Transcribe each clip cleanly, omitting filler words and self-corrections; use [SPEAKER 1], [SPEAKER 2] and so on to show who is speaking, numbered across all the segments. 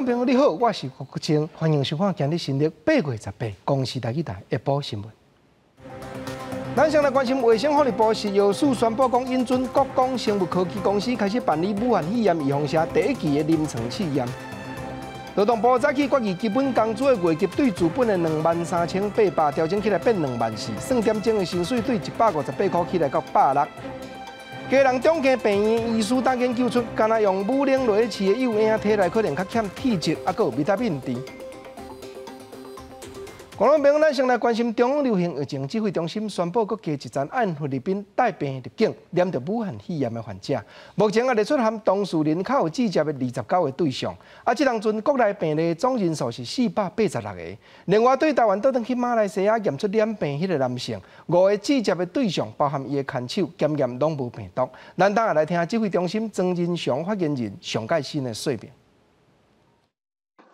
[SPEAKER 1] 眾朋友你好，我是郭國清，歡迎收看今日新曆8月18公視台語台下晡新聞。咱先來關心衛生福利部食藥署宣布，講引進國光生物科技公司開始辦理武漢肺炎預防射第一期的臨床試驗。勞動部早起決議，基本工資的月給對主本的23,800調整起來變2萬4，算點鐘的薪水對158塊起來到160。基隆長庚病院醫師等研究出，干焦用母奶落去飼的幼嬰體內可能較欠鐵質，抑閣有維他命 D。觀眾朋友，咱先來關心中央流行疫情指揮中心宣布，閣加一例按菲律賓帶病入境、染著武漢肺炎的患者。目前也列出含當事人較有接觸的29個對象。啊，這當陣國內病例總人數是486個。另外，對台灣倒轉去馬來西亞驗出染病彼个男性，五个接觸的對象，包含伊的牽手，檢驗攏無病毒。咱等下來聽指揮中心莊人祥發言人上蓋新的說明。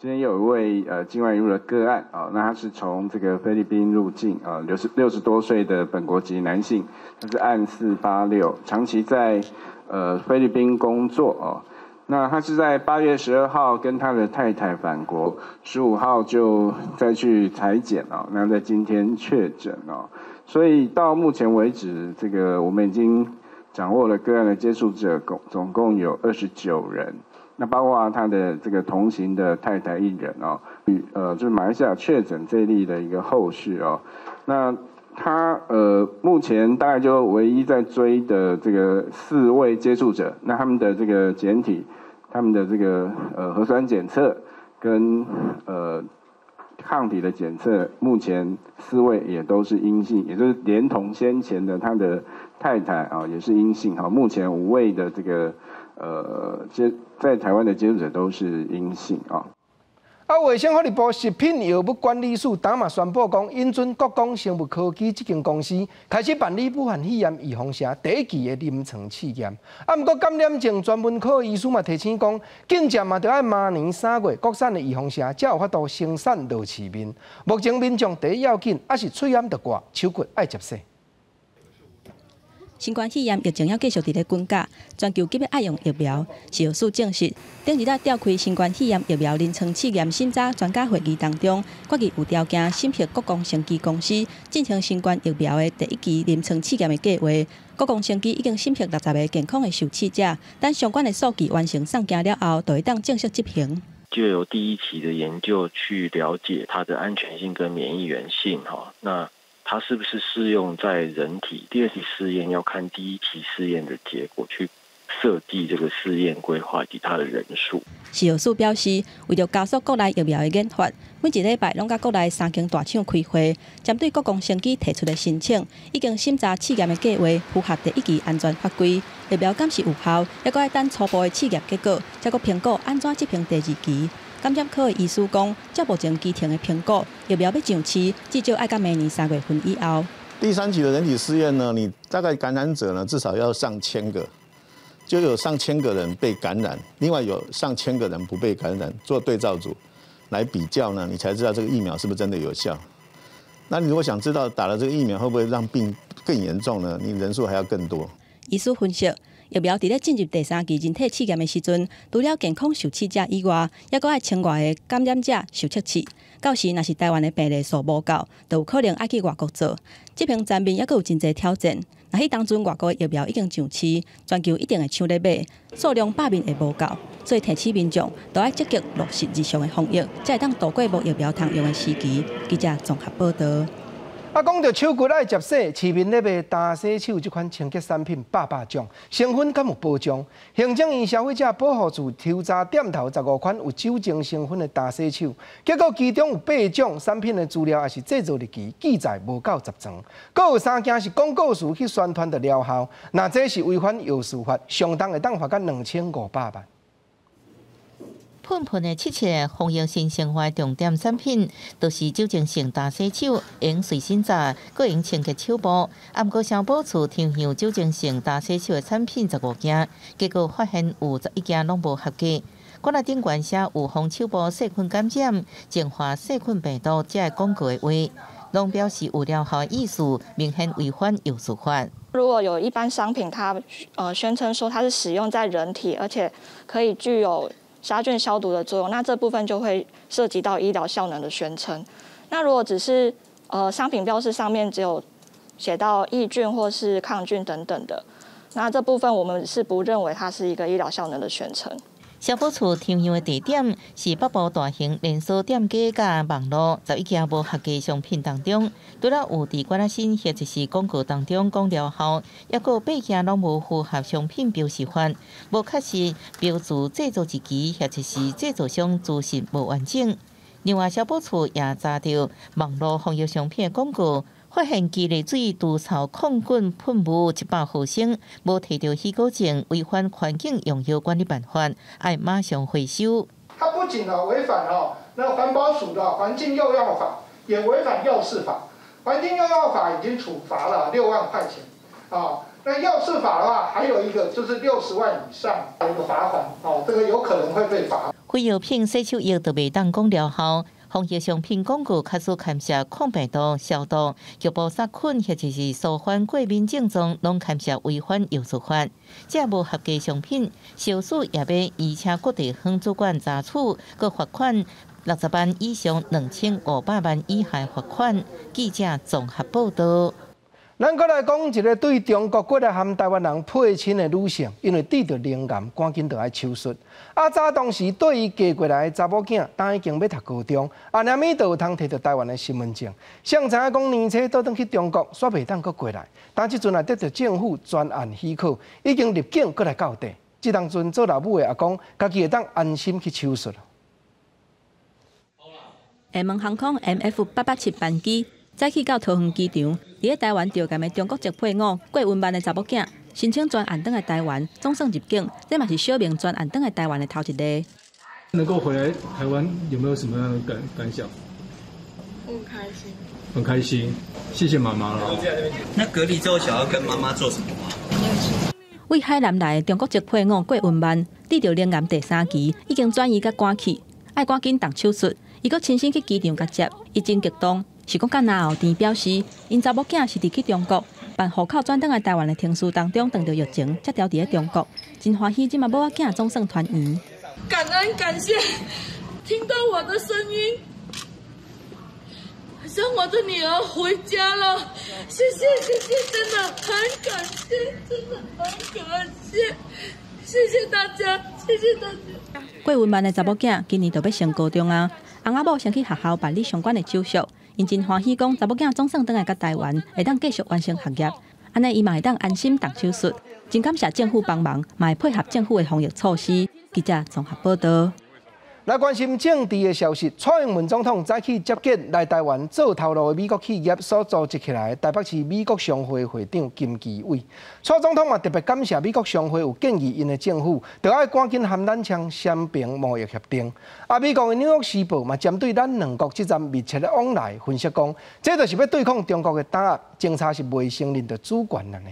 [SPEAKER 2] 今天有一位境外移入的個案啊，那他是從這個菲律賓入境啊，60多歲的本國籍男性，他是案486，長期在菲律賓工作哦。那他是在8月12號跟他的太太返國，15號就再去採檢哦，那在今天確診哦，所以到目前為止，這個我們已經掌握了個案的接觸者總共有29人。那包括他的這個同行的太太一人哦，就是馬來西亞確診這例的一個後續哦。那他目前大概就唯一在追的這個四位接觸者，那他們的這個檢體，他們的這個核酸檢測跟抗體的檢測，目前四位也都是陰性，也就是連同先前的他的太太啊也是陰性哈。目前五位的這個接在台灣的接觸者都是陰性啊。
[SPEAKER 1] 啊，衛生福利部食品藥物管理署昨嘛宣布講，引進國光生物科技這間公司開始辦理武漢肺炎預防射第一期的臨床試驗。啊，毋過感染症專門科醫師嘛提醒講，緊接嘛著愛明年3月國產的預防射才有法度生產落市面。目前民眾第一要緊，抑是喙罨著掛，手骨愛接洗。
[SPEAKER 3] 新冠肺炎疫情猶繼續佇咧滾架，全球急欲愛用疫苗。食藥署證實，頂日仔召開新冠肺炎疫苗臨床試驗審查專家會議當中，決議有條件審核國光生技公司進行新冠疫苗的第一期臨床試驗的計劃。國光生技已經審核60個健康的受試者，等相關的數據完成送件了後，就會當正式執行。
[SPEAKER 4] 就由第一期的研究去了解它的安全性跟免疫原性，哈，那它是不是適用在人體？第二期試驗要看第一期試驗的結果，去設計這個試驗規劃及它的人數。
[SPEAKER 3] 食藥署表示，為著加速國內疫苗的研發，每一禮拜攏佮國內三間大廠開會，針對國光生技提出的申請，已經審查試驗的計劃符合第一期安全法規，疫苗敢是有效，猶閣愛等初步的試驗結果，才閣評估按怎執行第二期。感染科的醫師講，照目前基層的評估，疫苗欲上市，至少愛到明年3月份以後。
[SPEAKER 5] 第三期的人體試驗呢，你大概感染者呢至少要上千個，就有上千個人被感染，另外有上千個人不被感染，做對照組來比較呢，你才知道這個疫苗是不是真的有效。那你如果想知道打了這個疫苗會不會讓病更嚴重呢？你人數還要更多。
[SPEAKER 3] 醫師分析，疫苗佇咧進入第三期人體試驗的時陣，除了健康受試者以外，猶閣愛千外个感染者受測試。到時若是台灣的病例數無夠，就有可能愛去外國做。執行層面猶閣有真濟挑戰。若彼當陣外國的疫苗已經上市，全球一定會搶咧買，數量百面會無夠，所以提醒民眾都愛積極落實日常的防疫，才會當渡過無疫苗通用的時期。記者綜合報道。
[SPEAKER 1] 啊，講著手骨愛接洗，市面咧賣焦洗手這款清潔產品百百種，成分敢有保障？行政院消費者保護處抽查店頭15款有酒精成分的焦洗手，結果其中有八種產品的資料抑是製造日期記載無夠十全，閣有三件是廣告詞去宣傳著療效，若這是違反藥事法，上重會當罰到2500萬。
[SPEAKER 6] 噴噴的七七，防疫新生活重點產品，就是酒精性焦洗手，用隨身紮，閣用清潔手部。啊，毋過消保處抽樣酒精性焦洗手的產品15件，結果發現有11件攏無合格。館仔頂懸寫有防手部細菌感染、淨化細菌病毒這个廣告的話，攏表示有療效的意思，明顯違反藥事法。
[SPEAKER 7] 如果有一般商品，它宣稱說它是使用在人體，而且可以具有殺菌消毒的作用，那這部分就會涉及到醫療效能的宣稱。那如果只是商品標示上面只有寫到抑菌或是抗菌等等的，那這部分我們是不認為它是一個醫療效能的宣稱。
[SPEAKER 6] 消保處停用的地點是北部大型連鎖店家佮網路11件無合格商品當中，除了有佇罐仔身或者是廣告當中講療效，抑閣有八件攏無符合商品標示法，無確實標註製造日期或者是製造商資訊無完整。另外，消保處也查著網路防疫商品的廣告，發現雞肋水除臭抗菌噴霧100毫升，無提著許可證，違反環境用藥管理辦法，愛馬上回收。
[SPEAKER 1] 它不僅啊違反哦那環保署的環境用藥法，也違反藥事法。環境用藥法已經處罰了6萬塊錢，啊，那藥事法的話，還有一個就是60萬以上的一個罰款，哦，這個有可能會被罰。
[SPEAKER 6] 非藥品洗手液就袂當講療效。防疫商品廣告確實牽涉抗病毒、消毒、局部殺菌或者是舒緩過敏症狀，攏牽涉違反藥事法。這無合格商品，消署也欲移請各地方主管查處，閣罰款60萬以上2500萬以下罰款。記者綜合報道。
[SPEAKER 1] 咱閣來講一个對中國過來和台灣人配親的女性，因為得著乳癌，趕緊就愛手術。啊，早當時對伊嫁過來的查某囝，當已經欲讀高中，啊，爾物就有通提著台灣的身份證。誰知影講年初倒轉去中國，煞袂當閣過來。但這陣啊，得著政府專案許可，已經入境閣來到地。這當陣做老母的也講，家己會當安心去手術。
[SPEAKER 3] 廈門航空 MF 887班機早起到桃園機場，佇咧台灣著癌的中國籍配偶郭文曼的查某囝申請專案轉來台灣，總算入境，這嘛是小明專案轉來台灣的頭一例。
[SPEAKER 8] 能夠回來台灣，有沒有什麼樣的感想？
[SPEAKER 9] 很開心。
[SPEAKER 8] 很開心，謝謝媽媽了。
[SPEAKER 10] 那隔離之後想要跟媽媽做什麼嗎？
[SPEAKER 3] 為海南來的中國籍配偶郭文曼，得著乳癌第三期，已經轉移佮趕去，愛趕緊動手術。伊閣親身去機場共接，伊真激動。是講甲然後甜表示，𪜶查某囝是佇去中國辦戶口轉轉來台灣的程序當中，碰著疫情，才牢佇咧中國。真歡喜，這馬某仔囝總算團圓。
[SPEAKER 9] 感恩感謝，聽到我的聲音，讓我的女兒回家了。謝謝謝謝，真的很感謝，真的很感謝，謝謝大家，謝謝大家。
[SPEAKER 3] 郭文曼的查某囝今年就欲升高中啊，翁仔某先去學校辦理相關的手續。𪜶真歡喜，講查某囝總算轉來佮台灣，會當繼續完成學業，按呢伊嘛會當安心動手術。真感謝政府幫忙，嘛會配合政府的防疫措施。記者綜合報道。
[SPEAKER 1] 來關心政治的消息，蔡英文總統早起接見來台灣做頭路的美國企業所組織起來的台北市美國商會會長金基偉。蔡總統嘛特別感謝美國商會有建議，𪜶的政府著愛趕緊和咱簽雙邊貿易協定。啊，美國的紐約時報嘛針對咱兩國這陣密切的往來分析講，這就是欲對抗中國的打壓，政策是袂承認著主權按呢。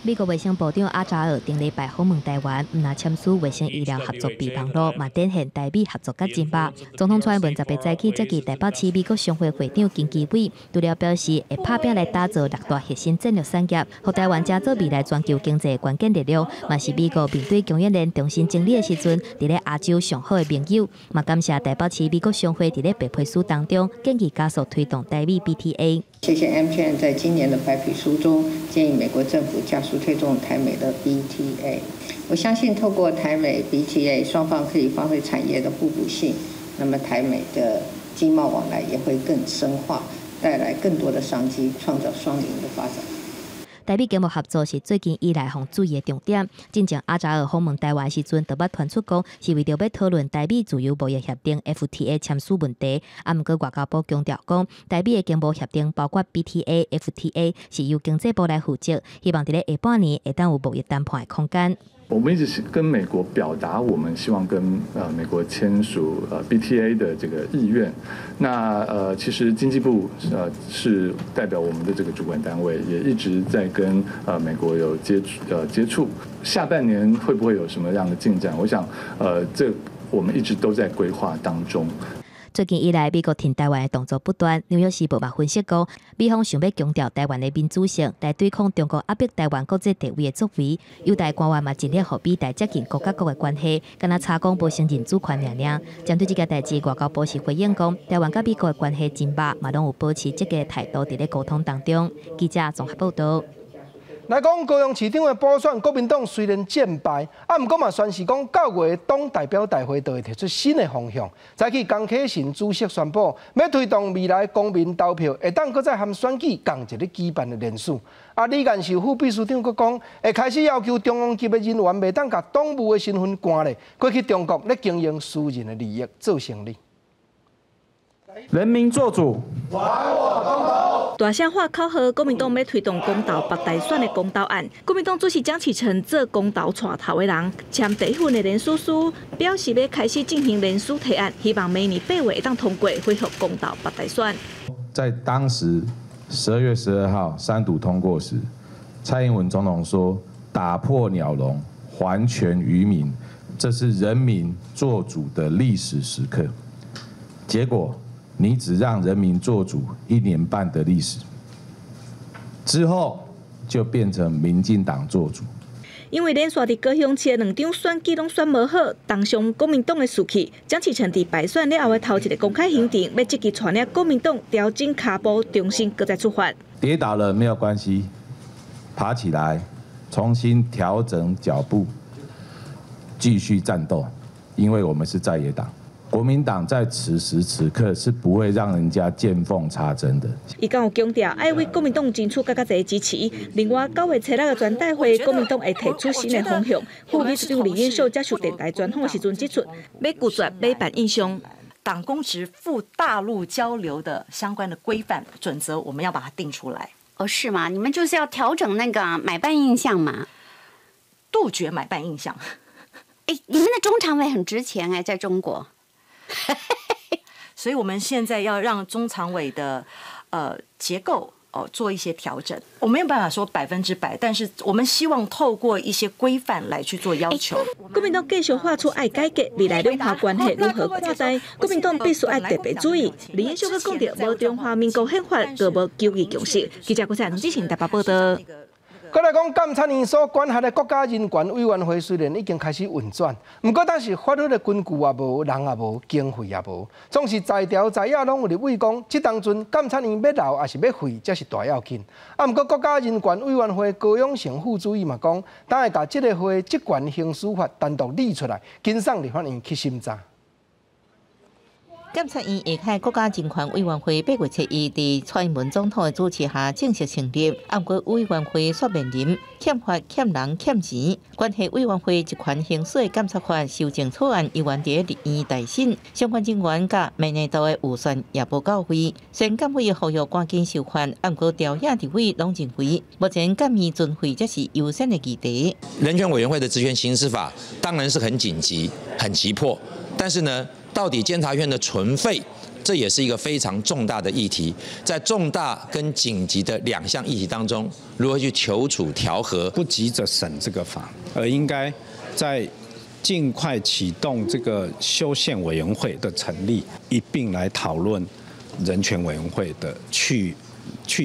[SPEAKER 11] 美國衛生部長阿扎爾頂禮拜訪問台灣，毋但簽署衛生醫療合作備忘錄，嘛展現台美合作較緊密。總統蔡英文10日早起接見台北市美國商會會長金基偉，除了表示會拍拚來打造六大核心戰略產業，予台灣成做未來全球經濟的關鍵力量，嘛是美國面對供應鏈重新整理的時陣，佇咧亞洲上好的盟友。嘛感謝台北市美國商會佇咧白皮書當中建議加速推動台美 BTA。
[SPEAKER 12] 謝謝 MCHAM 在今年的白皮書中建議美國政府加速推動台美的 BTA。我相信透過台美 BTA，雙方可以發揮產業的互補性，那麼台美的經貿往來也會更深化，帶來更多的商機，創造雙贏的發展。
[SPEAKER 11] 台美經貿合作是最近以來予注意的重點。進前阿扎爾訪問台灣時陣，就捌傳出講是為著欲討論台美自由貿易協定 FTA 簽署問題。啊，毋過外交部強調講，台美的經貿協定包括 BTA、FTA，是由經濟部來負責，希望佇咧下半年會當有貿易談判的空間。
[SPEAKER 13] 我們一直是跟美國表達，我們希望跟美國簽署BTA 的這個意願。那其實經濟部是代表我們的這個主管單位，也一直在跟美國有接觸。下半年會不會有什麼樣的進展？我想這我們一直都在規劃當中。
[SPEAKER 11] 最近以來，美國挺台灣的動作不斷。紐約時報嘛分析講，美方想欲強調台灣的民主性，來對抗中國壓迫台灣國際地位的作為。友台官員嘛盡力予美台接近國佮國的關係，敢若查講無承認主權爾爾。針對這件代誌，外交部是回應講，台灣佮美國的關係真密，嘛攏有保持積極態度佇咧溝通當中。記者綜合報道。
[SPEAKER 1] 來講高雄市長的補選，國民黨雖然戰敗，啊，毋過嘛宣示講9月黨代表大會就會提出新的方向。早起江啟臣主席宣布，欲推動未來公民投票，會當閣再和選舉仝一日舉辦的連署。啊，李彥秀副秘書長閣講，會開始要求中央級的人員袂當共黨務的身份關咧，過去中國咧經營私人的利益做生意。
[SPEAKER 14] 人民做主，
[SPEAKER 15] 還我公投。
[SPEAKER 16] 大聲喊口號，國民黨欲推動公投北大選的公投案。國民黨主席江啟臣做公投帶頭的人，簽第一份的聯署書，表示欲開始進行聯署提案，希望明年8月會當通過恢復公投北大選。
[SPEAKER 14] 在當時12月12號三讀通過時，蔡英文總統說：打破鳥籠，還權於民，這是人民做主的歷史時刻。結果，你只讓人民做主1年半的歷史，之後就變成民進黨做主。
[SPEAKER 16] 因為連續佇高雄市的兩場選舉攏選無好，重傷國民黨的士氣。江啟臣佇敗選了後的頭一个公開行程，欲積極帶領國民黨調整跤步，重新閣再出發。
[SPEAKER 14] 跌倒了沒有關係，爬起來，重新調整腳步，繼續戰鬥，因為我們是在野黨。國民黨在此時此刻是不會讓人家見縫插針的。
[SPEAKER 16] 伊閣有強調，愛為國民黨爭取閣較濟支持。另外，9月初六的全代會，國民黨會提出新的方向。副秘書長李彥秀接受電台專訪的時陣指出，欲拒絕買辦印象。
[SPEAKER 17] 黨公職赴大陸交流的相關的規範準則，我們要把它定出來。
[SPEAKER 18] 哦，是嗎？你們就是要調整那個買辦印象嘛？
[SPEAKER 17] 杜絕買辦印象。
[SPEAKER 18] 欸，你們的中常委很值錢哎，在中國。
[SPEAKER 17] 所以我們現在要讓中常委的結構做一些調整。我沒有辦法說100%，但是我們希望透過一些規範來去做要求。
[SPEAKER 16] 國民黨繼續喊出愛改革，未來兩岸關係如何看待？國民黨必須愛特別注意。李彥秀閣講著，無中華民國憲法，就無九二共識。記者郭彩龍之前台北報道。
[SPEAKER 1] 閣來講，監察院所管轄的國家人權委員會雖然已經開始運轉，毋過但是法律的根據也無，人也無，經費也無，總是在朝在野攏有立委講，這當陣監察院欲留抑是欲廢，才是大要緊。啊，毋過國家人權委員會高永成副主委嘛講，等會共這个會職權行使法單獨擬出來，緊送立法院去審查。
[SPEAKER 6] 監察院下轄國家人權委員會8月7日佇蔡英文總統的主持下正式成立，毋過委員會煞面臨欠法、欠人、欠錢。關係委員會職權行使的監察法修正草案猶原佇立院待審，相關人員佮明年度的預算也無到位。雖然監委呼籲趕緊修法，毋過朝野立委攏認為，目前監院存廢才是優先的議題。
[SPEAKER 19] 人權委員會的職權行使法當然是很緊急、很急迫，但是呢，到底監察院的存廢，這也是一個非常重大的議題。在重大跟緊急的兩項議題當中，如何去求處調和？
[SPEAKER 20] 不急着審這個法，而應該在盡快啟動這個修憲委員會的成立，一併來討論人權委員會的去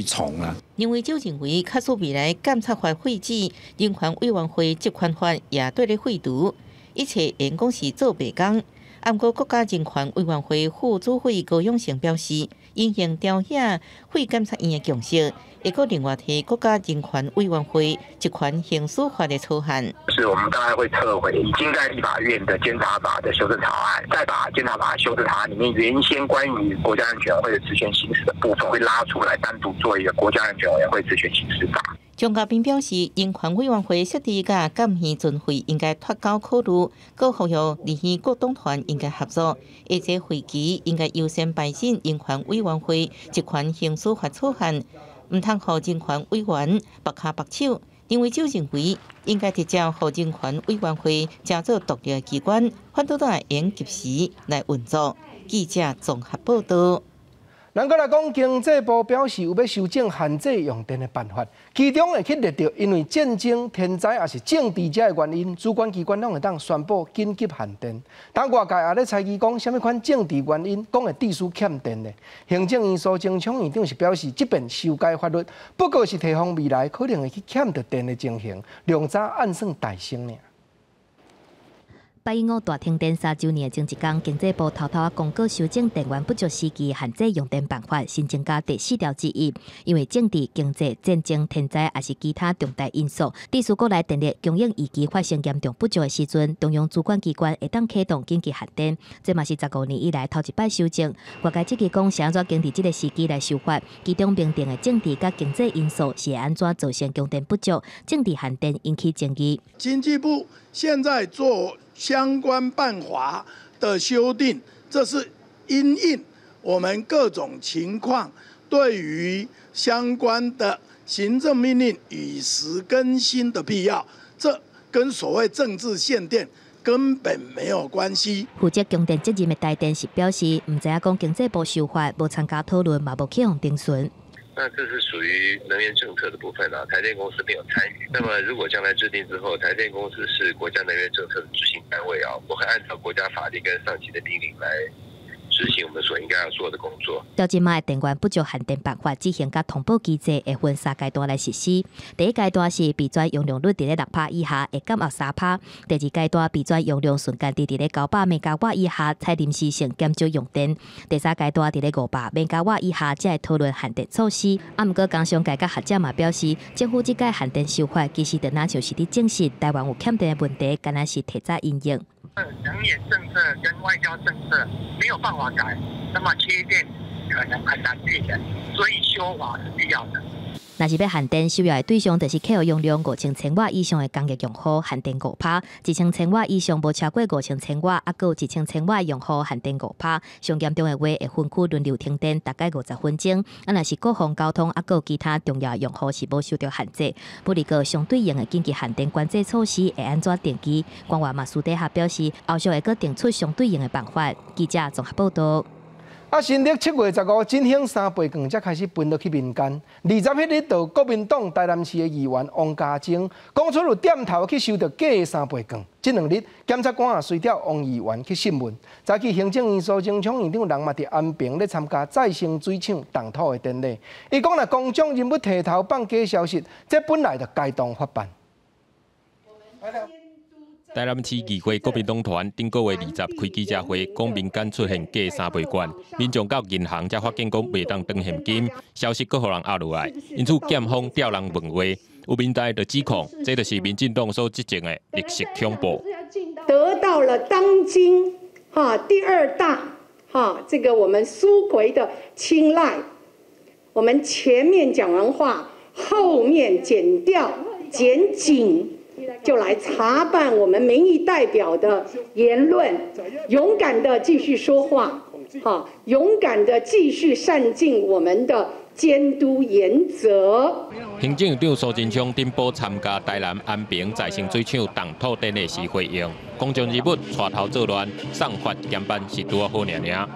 [SPEAKER 20] 從啊。
[SPEAKER 6] 因為就認為，假使未來監察法廢止，人權委員會職權法也綴咧廢除，一切會講是做白工。毋過國家人權委員會副主委高永成表示，因應朝野廢監察院的共識，會閣另外提國家人權委員會職權行使法的草案。
[SPEAKER 21] 是我們大概會撤回已經在立法院的監察法的修正草案，再把監察法修正草案裡面原先關於國家安全委員會的職權行使的部分，會拉出來單獨做一個國家安全委員會職權行使法。
[SPEAKER 6] 張家斌表示，人權委員會設置佮監院存廢應該脫鈎考慮，閣呼籲立院各黨團應該合作，下這會期應該優先排審人權委員會職權行使法草案，毋通予人權委員縛跤縛手。因為就認為應該直接予人權委員會成做獨立機關，反倒會用及時來運作。記者綜合報道。
[SPEAKER 1] 咱閣來講，經濟部表示有欲修正限制用電的辦法，其中會去列著因為戰爭、天災抑是政治這个原因，主管機關攏會當宣布緊急限電。但外界也咧猜疑講，啥物款政治原因，講會致使欠電呢？行政院蘇貞昌院長是表示，這遍修改法律不過是提防未來可能會去欠著電的情形，量早按算代先爾。
[SPEAKER 11] 八一五大停電3週年的前一工，經濟部偷偷公告修正電源不足時期限制用電辦法，新增加第四條之一。因為政治、經濟、戰爭、天災，抑是其他重大因素，致使國內電力供應危機發生嚴重不足的時陣，中央主管機關會當啟動緊急限電。這嘛是15年以來頭一擺修正。外界質疑講，是按怎揀佇這个時機來修法？其中明定的政治佮經濟因素是會按怎造成供電不足、政治限電引起爭議？
[SPEAKER 2] 經濟部現在做相關辦法的修訂，這是因應我們各種情況對於相關的行政命令與時更新的必要，這跟所謂政治限電根本沒有關係。
[SPEAKER 11] 負責供電責任的台電是表示，毋知影講經濟部修法，無參加討論，嘛無去予徵詢。
[SPEAKER 22] 那這是屬於能源政策的部分啊，台電公司沒有參與。那麼如果將來制定之後，台電公司是國家能源政策的執行單位啊，我會按照國家法令跟上級的命令來執行我們所應該要做的工作。
[SPEAKER 11] 照這擺的電源不足限電辦法執行佮通報機制會分三階段來實施。第一階段是備轉容量率佇咧6趴以下，會減壓3趴；第二階段備轉容量瞬間佇咧900兆瓦以下，採臨時性減少用電；第三階段佇咧500兆瓦以下，才會討論限電措施。啊，毋過工商界佮學者嘛表示，政府這擺限電修法其實就若像是佇證實台灣有欠電的問題，敢若是提早因應。
[SPEAKER 21] 能源政策跟外交政策沒有辦法改，那麼缺電可能很難避免，所以修法是必要的。
[SPEAKER 11] 若是欲限電，首要的對象就是客戶容量5000千瓦以上的工業用戶，限電5趴；1000千瓦以上無超過5000千瓦，猶閣有1000千瓦用戶限電5趴。上嚴重的話，會分區輪流停電，大概50分鐘。啊，若是國防交通，猶閣有其他重要用戶是無受著限制。不過，相對應的緊急限電管制措施會按怎訂擬？官員嘛私底下表示，後續會閣定出相對應的辦法。記者綜合報導。
[SPEAKER 1] 啊，新曆7月15，振興三倍券才開始分落去民間。二十彼日，就國民黨台南市的議員王家珍講出有店頭去收著假的三倍券。這兩日，檢察官也隨調王議員去訊問。早起行政院蘇貞昌院長人嘛佇安平咧參加再生水廠動土的典禮。伊講若公眾人物提頭放假消息，這本來就該當法辦。
[SPEAKER 23] 台南市議會國民黨團頂個月20開記者會，講民間出現假三倍券，民眾到銀行才發現講袂當轉現金，消息閣予人壓落來，因此檢方調人問話，有民代就指控，這就是民進黨所執政的綠色恐怖。
[SPEAKER 24] 得到了當今哈第二大哈這個我們蘇揆的青睞，我們前面講完話，後面檢調檢警。就來查辦我們民意代表的言論，勇敢的繼續說話，哈，勇敢的繼續善盡我們的監督原則。
[SPEAKER 23] 行政院長蘇貞昌頂晡參加台南安平再生水廠動土典禮時回應，公眾人物帶頭作亂，送法檢辦是拄仔好爾爾。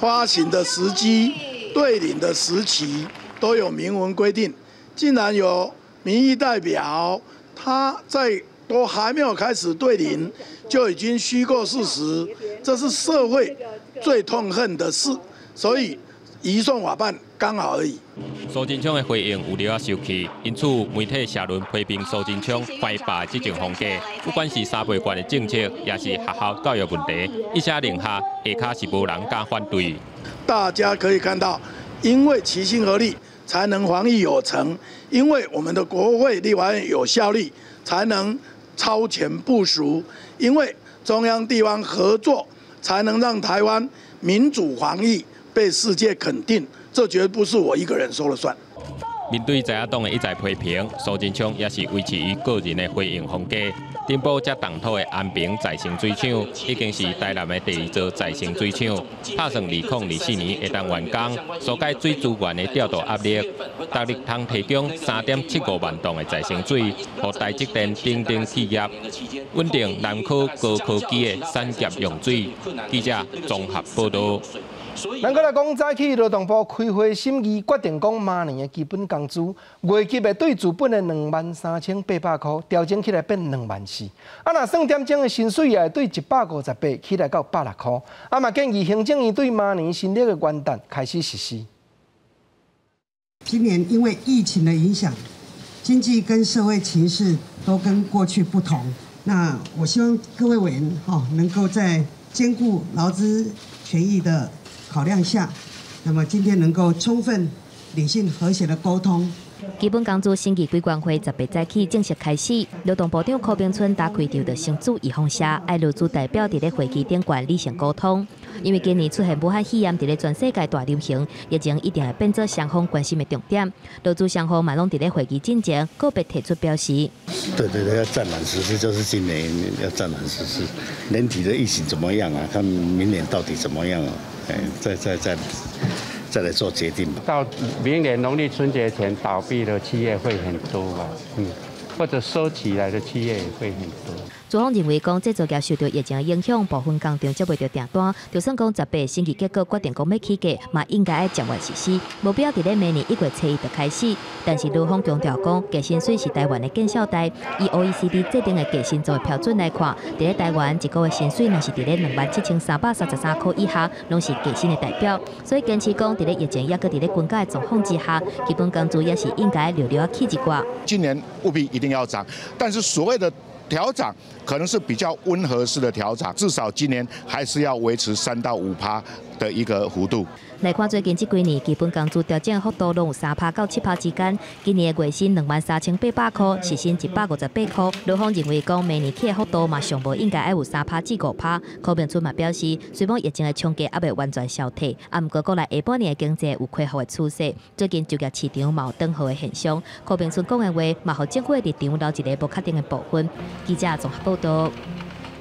[SPEAKER 2] 發行的時機、兌領的時期都有明文規定，竟然有民意代表。他在都還沒有開始兌領，就已經虛構事實，這是社會最痛恨的事，所以移送法辦剛好而已。
[SPEAKER 23] 蘇貞昌的回應有料仔受氣，因此媒體社論批評蘇貞昌懷霸執政風格，不管是三倍券的政策，抑是學校教育問題，一聲令下，下跤是無人敢反對。
[SPEAKER 2] 大家可以看到，因為齊心合力，才能防疫有成，因為我們的國會立法院有效力，才能超前部署；因為中央地方合作，才能讓台灣民主防疫被世界肯定。這絕不是我一個人說了算。
[SPEAKER 23] 面對在野黨的一再批評，蘇貞昌也是維持伊個人的回應風格。頂晡才動土的安平再生水廠，已經是台南的第二座再生水廠，拍算2024年會當完工，疏解水資源的調度壓力，逐日通提供3.75萬噸的再生水，予台積電等等企業穩定南科高科技的產業用水。記者綜合報導。
[SPEAKER 1] 咱閣來講，早起勞動部開會審議，決定講明年的基本工資月給會對自本的23,800箍調整起來變2萬4。啊，若算點鐘的薪水也會對158起來到160箍。啊，嘛建議行政院對明年新曆的元旦開始實施。
[SPEAKER 4] 今年因為疫情的影響，經濟跟社會情勢都跟過去不同。那我希望各位委員吼能夠在兼顧勞資權益的考量下，那麼今天能夠充分理性和諧的溝通。
[SPEAKER 11] 基本工資審議委員會18早起正式開始，勞動部長柯銘春打開場就先注預防射，愛勞資代表佇咧會議頂懸理性溝通。因為今年出現武漢肺炎佇咧全世界大流行，疫情一定會變做雙方關心的重點。勞資雙方嘛攏佇咧會議進前個別提出表示。
[SPEAKER 5] 對對對，要暫緩實施，就是今年要暫緩實施。年底的疫情怎麼樣啊？看明年到底怎麼樣啊？哎，再來做決定吧。
[SPEAKER 7] 到明年農曆春節前倒閉的企業會很多吧？或者收起來的企業也會很多。
[SPEAKER 11] 資方認為講，製造業受到疫情影響，部分工廠接袂著訂單，就算講18審議結果決定講欲起價，嘛應該愛漸緩實施，無必要佇咧明年1月初一就開始。但是勞方強調講，低薪水是台灣的見笑代，以 OECD 制定的低薪資標準來看，佇咧台灣一個月薪水若是佇咧27,333箍以下，攏是低薪的代表。所以堅持講，佇咧疫情抑閣佇咧軍價的狀況之下，基本工資也是應該略略起一寡。
[SPEAKER 8] 今年務必一定要漲，但是所謂的調漲可能是比較溫和式的調漲，至少今年還是要維持3到5趴的一個幅度。
[SPEAKER 11] 來看最近這幾年基本工資調整幅度攏有3趴到7趴之間。今年的月薪23,800箍，時薪158箍。勞方認為講明年起的幅度嘛上無應該愛有3趴至5趴。柯銘春嘛表示，雖講疫情的衝擊猶未完全消退，啊，毋過國內下半年的經濟有恢復的趨勢。最近就業市場嘛有轉好的現象。柯銘春講的話嘛，予政府的立場留一個無確定的部分。記者綜合報道。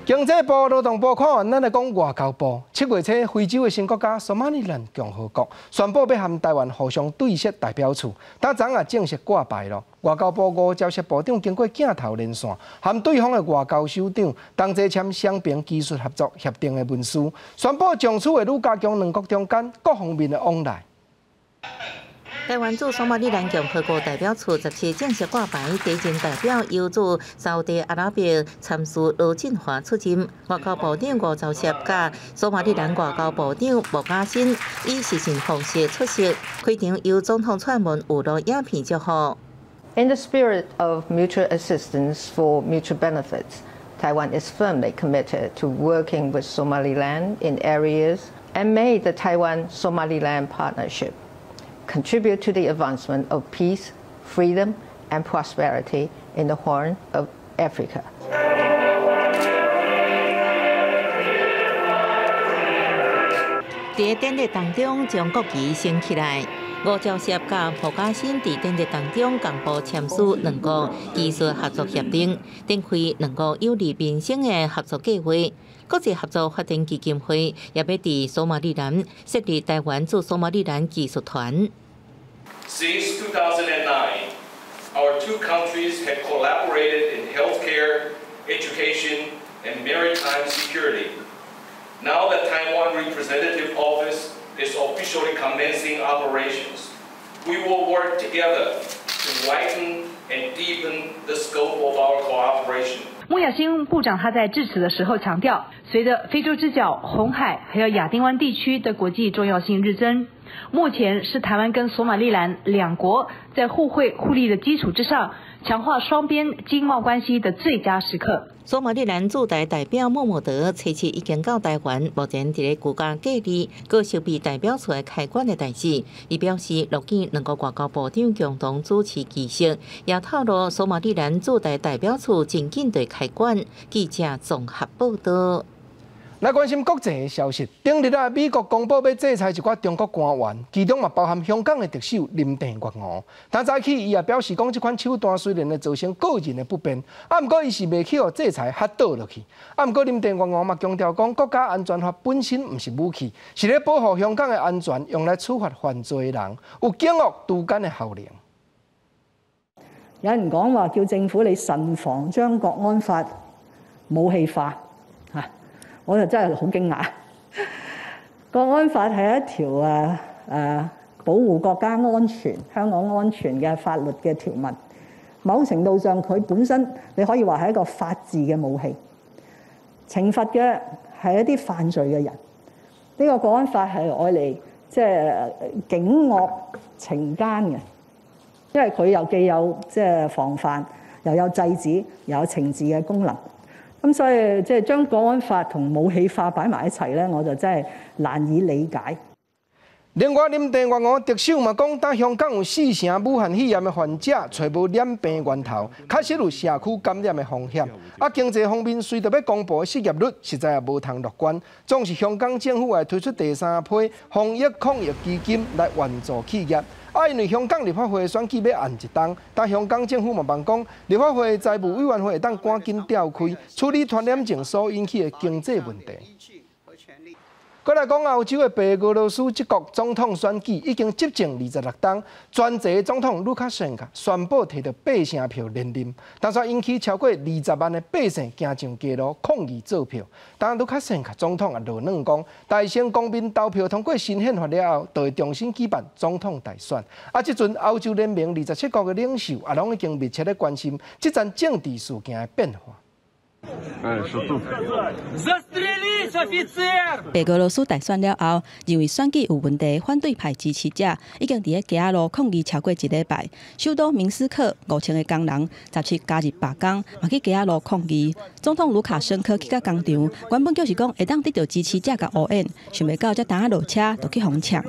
[SPEAKER 1] 經濟部、勞動部看完，咱來講外交部。7月初，非洲的新國家索馬利蘭共和國宣布欲和台灣互相對設代表處，今早也正式掛牌囉。外交部吳釗燮部長經過鏡頭連線，和對方的外交首長同齊簽雙邊技術合作協定的文書，宣布從此會愈加強兩國中間各方面的往來。
[SPEAKER 6] 台灣駐索馬利蘭共和國代表處17正式掛牌，第一任代表由駐沙特阿拉伯參事羅振華出任。外交部長吳釗燮佮索馬利蘭外交部長莫嘉辛以視訊方式出席，開場由總統蔡英文預錄影片祝賀。
[SPEAKER 12] In the spirit of mutual assistance for mutual benefits, Taiwan is firmly committed to working with Somaliland in areas and may the Taiwan-Somaliland partnership contribute to the advancement of peace, freedom, and prosperity in the Horn of Africa.
[SPEAKER 6] 佇典禮當中，將國旗升起來。吳釗燮佮莫嘉辛佇典禮當中共步簽署兩國技術合作協定，展開兩國有利民生的合作計劃。國際合作發展基金會也欲佇索馬利蘭設立台灣駐索馬利蘭技術團。
[SPEAKER 25] Since 2009, our two countries have collaborated in healthcare, education, and maritime security. Now that Taiwan Representative Office is officially commencing operations, we will work together to widen and deepen the scope of our cooperation.
[SPEAKER 26] 莫雅辛部長他在致辭的時候強調，隨着非洲之角、紅海還有亞丁灣地區的國際重要性日增，目前是台灣跟索馬利蘭兩國在互惠互利的基礎之上，強化雙邊經貿關係的最佳時刻。
[SPEAKER 6] 索馬利蘭駐台代表莫莫德初七已經到台灣，目前佇咧居家隔離，閣籌備代表處開館的代誌。伊表示，樂見兩國外交部長共同主持儀式，也透露索馬利蘭駐台代表處真緊就開館。記者綜合報道。
[SPEAKER 1] 來關心國際的消息，頂日啊，美國公布欲制裁一寡中國官員，其中嘛包含香港的特首林鄭月娥。但早起伊也表示講，這款手段雖然會造成個人的不便，啊，毋過伊是袂去予制裁嚇倒落去。啊，毋過林鄭月娥嘛強調講，國家安全法本身毋是武器，是咧保護香港的安全，用來處罰犯罪的人，有警惡除奸的效能。
[SPEAKER 27] 有人講話叫政府你慎防將國安法武器化。我就真係好驚訝。國國安法係一條保護國家安全、香港安全嘅法律嘅條文。某程度上，佢本身你可以話係一個法治嘅武器。懲罰嘅係一啲犯罪嘅人。呢個國安法係愛嚟即係警惡懲奸嘅，因為佢又既有即係防範，又有制止，又有懲治嘅功能。咁所以即係將國安法同武器化擺埋一齊咧，我就真係難以理解。
[SPEAKER 1] 另外，林鄭月娥特首嘛講，當香港有四成武漢肺炎的患者，揣無染病源頭，確實有社區感染的風險。啊，經濟方面隨著欲公布的失業率，實在也無通樂觀。總是香港政府會推出第三批防疫抗疫基金來援助企業。啊，因為香港立法會選舉欲延一冬，但香港政府嘛望講，立法會財務委員會會當趕緊調開，處理傳染症所引起的經濟問題。閣來講，歐洲的白俄羅斯這國總統選舉已經執政26冬，專制總統盧卡申科宣布提著八成票連任，但煞引起超過20萬的百姓行上街路抗議做票。但盧卡申科總統也落軟講，大聲公民投票通過新憲法了後，就會重新舉辦總統大選。啊，這陣歐洲聯盟27國的領袖也攏已經密切咧關心這陣政治事件的變化。
[SPEAKER 3] 白俄羅斯大選了後，認為選舉有問題，反對派支持者已經佇咧街仔路抗議超過一禮拜。首都明斯克5000个工人17加入罷工，嘛去街仔路抗議。總統盧卡申科去到工場，原本就是講會當得到支持者共烏煙，想袂到才當仔落車就去予嗆。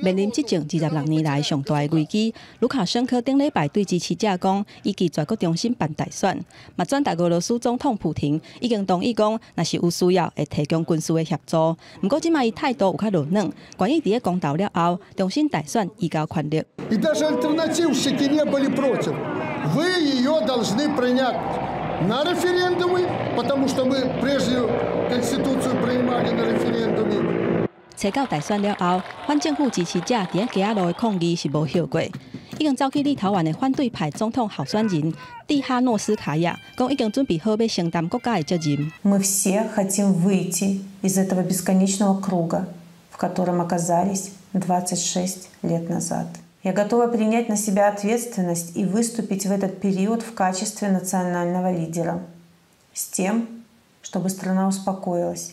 [SPEAKER 3] 面臨執政26年來上大的危機，盧卡申科頂禮拜對支持者講，伊拒絕閣重新辦大選，嘛轉達俄羅斯總統普廷已經同意講，若是有需要會提供軍事的協助。毋過這擺伊態度有較落軟，願意佇咧公投了後重新大選移交權力。初九大選了後，反政府支持者佇咧街仔路的抗議是無效果。已經走去立陶宛的反對派總統候選人蒂哈諾斯卡亞講，已經準備好欲承擔國家的責任。
[SPEAKER 9] Мы все хотим выйти из этого бесконечного круга, в котором оказались 26 лет назад. Я готова принять на себя ответственность и выступить в этот период в качестве национального лидера, с тем, чтобы страна успокоилась,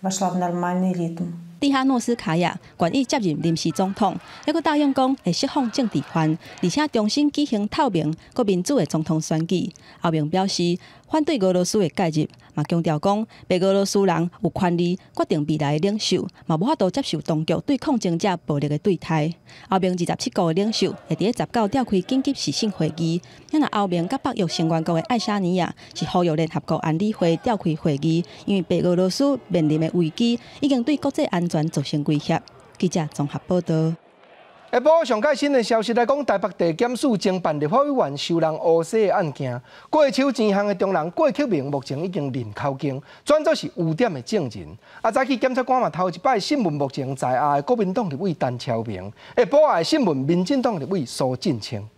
[SPEAKER 9] вошла в нормальный ритм.
[SPEAKER 3] 蒂哈諾斯卡亞願意接任臨時總統，猶閣答應講會釋放政治犯，而且重新舉行透明、閣民主的總統選舉。歐盟表示反對俄羅斯的介入，嘛強調講白俄羅斯人有權利決定未來的領袖，嘛無法度接受當局對抗爭者暴力的對待。歐盟27國的領袖會佇咧19召開緊急視訊會議。遐若歐盟佮北約成員國的愛沙尼亞是呼籲聯合國安理會召開會議，因為白俄羅斯面臨的危機已經對國際安全造成威脅。記者綜合報道。
[SPEAKER 1] 下晡上蓋新的消息來講，台北地檢署偵辦立法委員收人烏紗的案件，過手錢項的中人郭克明目前已經認口供，轉做是污點的證人。啊，早起檢察官嘛頭一擺審問目前在押的國民黨立委陳超明，下晡也審問民進黨立委蘇震清。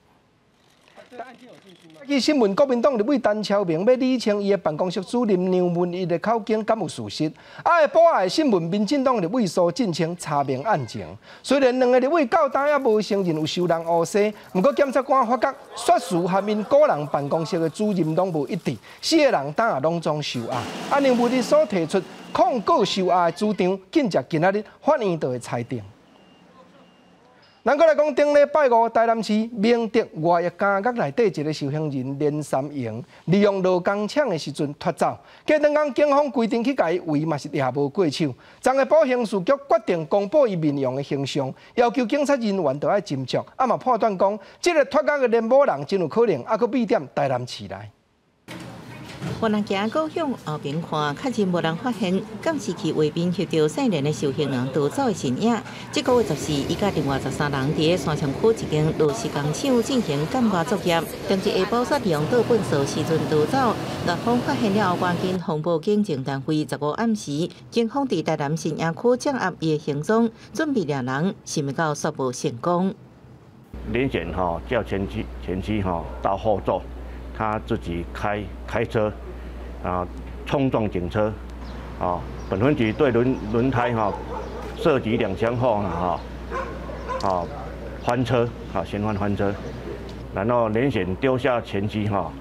[SPEAKER 1] 去審問國民黨立委陳超明，欲理清伊的辦公室主任梁文逸的口供敢有事實？啊，下晡也審問民進黨立委蘇震清查明案情。雖然兩个立委到今猶無承認有收人烏紗，毋過檢察官發覺說辭和𪜶個人辦公室的主任攏無一致，四个人今也攏總受押。啊，梁文逸所提出控告受押的主張，緊接今仔日法院就會裁定。咱閣來講，頂禮拜五，台南市明德外役監獄內底一个受刑人連三榮，利用勞工搶的時陣脫走，過兩工警方規定去共伊圍嘛是掠無過手。昨下晡刑事局決定公布伊面容的形象，要求警察人員都愛斟酌，啊嘛判斷講，這个脫獄的連某人真有可能猶閣秘踮台南市內。
[SPEAKER 6] 予人行過向後邊看，確認無人發現，監視器畫面翕著少年的受刑人逃走的身影。這個月14，伊佮另外13人佇三重區一間螺絲工廠進行鑑外作業，當日下晡煞利用倒糞掃時陣逃走。獄方發現了後，趕緊通報警政單位。15暗時，警方佇台南新營區掌握伊的行蹤，準備掠人，想袂到煞無成功。
[SPEAKER 10] 林顯哈叫前妻哈到後座，他自己開車啊衝撞警車，啊本分局對輪胎哈射擊2槍後哈啊翻車啊嫌犯翻車，然後連顯丟下前妻哈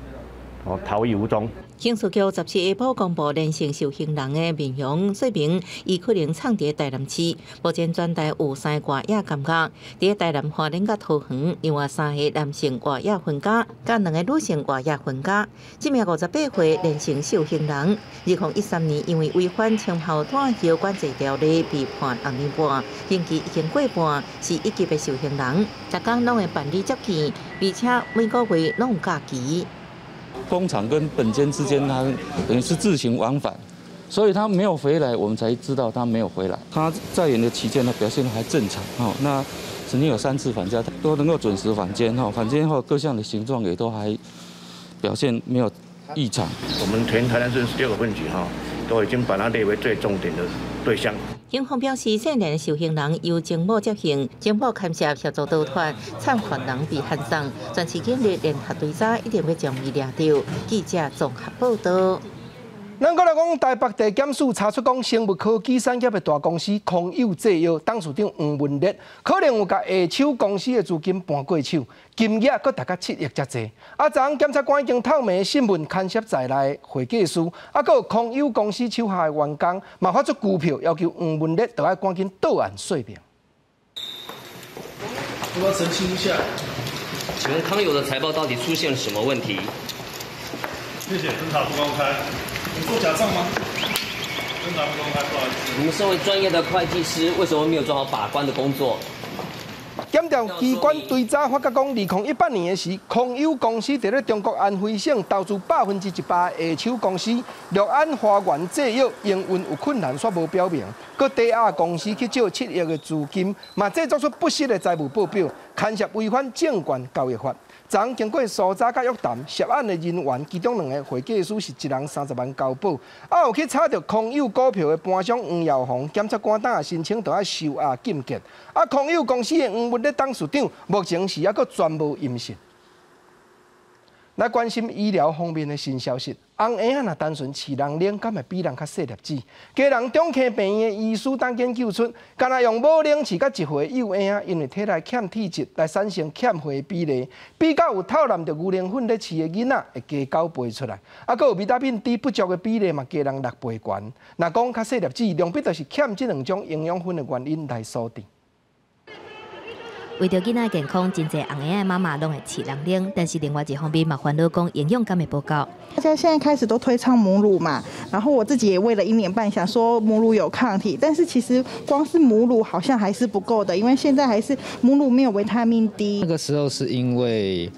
[SPEAKER 10] 哦逃逸無蹤。
[SPEAKER 6] 刑事局17下晡公布連姓受刑人的面容，說明伊可能藏佇台南市。目前全台有三个外野監獄，佇台南花蓮佮桃園，另外三个男性外野分監，佮兩个女性外野分監。這名58歲連姓受刑人，2013年因為違反槍炮彈藥管制條例被判6年半，刑期已經過半，是一級的受刑人。逐工攏會辦理接見，而且每個月攏有假期。
[SPEAKER 13] 工廠跟本監之間，他等於是自行往返，所以他沒有回來，我們才知道他沒有回來。他在監的期間呢，表現還正常，哦，那曾經有三次返家，都能夠準時返監，哈，返監後各項的形狀也都還表現沒有異常。
[SPEAKER 10] 我們全台南市16個分局，哈，都已經把它列為最重點的對象。
[SPEAKER 6] 警方表示，少年受刑人由偵某接應，偵某牽涉協助逃脫，參犯人被函送，全市警力聯合追查，一定會將伊掠著。記者綜合報道。
[SPEAKER 1] 咱閣來講，台北地檢署查出講，生物科技產業的大公司康友製藥董事長黃文烈，可能有共下手公司的資金搬過手，金額閣達到7億遮濟。啊，昨昏檢察官已經透明審問牽涉在內的會計師，啊，閣有康友公司手下的員工，嘛發出拘票，要求黃文烈著愛趕緊到案說明。
[SPEAKER 25] 我要澄清一下，請問康友的財報到底出現了什麼問題？
[SPEAKER 14] 謝謝，偵查不公開。你做假賬嗎？偵查不公開，不好意思。
[SPEAKER 25] 你們身為專業的會計師，為什麼沒有做好把關的工作？
[SPEAKER 1] 檢調機關追查發覺講，2018年的時，康友公司佇咧中國安徽省投資100%下手公司六安華源製藥營運有困難，煞無表明，閣抵押公司去借7億的資金，嘛製作出不實的財務報表，牽涉違反證券交易法。昨昏經過搜查佮約談，涉案的人員其中兩个會計師是一人30萬交保，啊有去炒著康友股票的盤商黃耀宏，檢察官當申請著愛收押禁見。啊，康友公司的黃文烈董事長目前是猶閣全無音訊。來關心醫療方面的新消息，紅嬰仔若單純飼人奶，敢會比人較細粒子？基隆中坑病院的醫師當研究出，干焦用母奶飼佮一歲幼嬰仔，因為體內欠鐵質來產生欠血的比例，比較有透濫著牛奶粉咧飼的囡仔會加9倍出來，啊，閣有維他命 D 不足的比例嘛，加人6倍懸。若講較細粒子，量必就是欠這兩種營養分的原因來所致。
[SPEAKER 11] 為著囡仔健康，真濟紅嬰仔媽媽攏會飼人奶，但是另外一方面嘛煩惱講營養敢會無夠。
[SPEAKER 15] 大家現在開始都推倡母乳嘛，然後我自己也餵了一年半，想說母乳有抗體，但是其實光是母乳好像還是不夠的，因為現在還是母乳沒有維他命 D。
[SPEAKER 16] 那個時候是因為，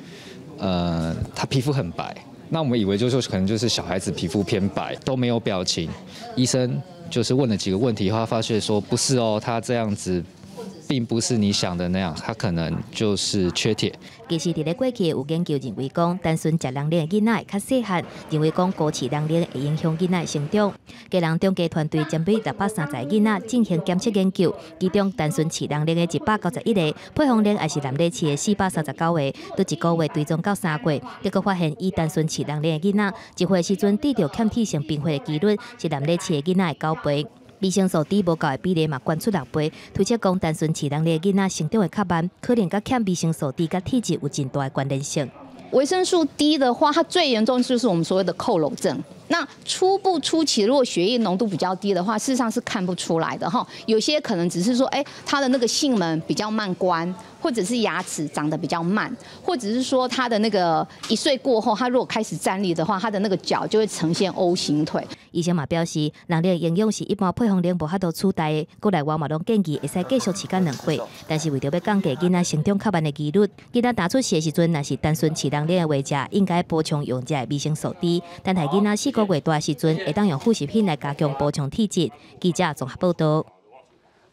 [SPEAKER 16] 他皮膚很白，那我們以為就是說可能就是小孩子皮膚偏白，都沒有表情。醫生就是問了幾個問題後，發現說不是哦，他這樣子。並不是你想的那樣，他可能就是缺鐵。
[SPEAKER 11] 其實，佇咧過去有研究認為講，單純食人奶的囡仔會較細漢，認為講高飼人奶會影響囡仔成長。基隆中繼團隊針對630個囡仔進行檢測研究，其中單純飼人奶的191個，配方奶抑是濫咧飼的439個，佇一個月追蹤到3月，結果發現以單純飼人奶的囡仔，1歲時陣得著欠鐵性貧血的幾率是濫咧飼的囡仔的9倍。維生素 D 無夠的比例嘛，懸出6倍，推測講單純飼人奶的囡仔成長會較慢，可能佮欠維生素 D 佮體質有真大的關聯性。
[SPEAKER 17] 維生素 D 的話，它最嚴重就是我們所謂的佝僂症。那初步初期，如果血液濃度比較低的話，事實上是看不出來的哈。有些可能只是說，哎，他的那個囟門比較慢關，或或者是牙齒長得比較慢，或者是說他的那個1歲過後，他如果開始站立的話，他的那個腳就會呈現 O 型腿。
[SPEAKER 11] 醫生嘛表示，人類營養是一般配方奶無法度取代的，國內外嘛攏建議會使繼續飼甲2歲，但是為著欲降低囡仔成長較慢的幾率，囡仔剛出世的時陣，若是單純飼人奶的話食，應該補充用這个維生素 D，等待囡仔4個月大的時陣，會當用副食品來加強補充體質。記者綜合報導。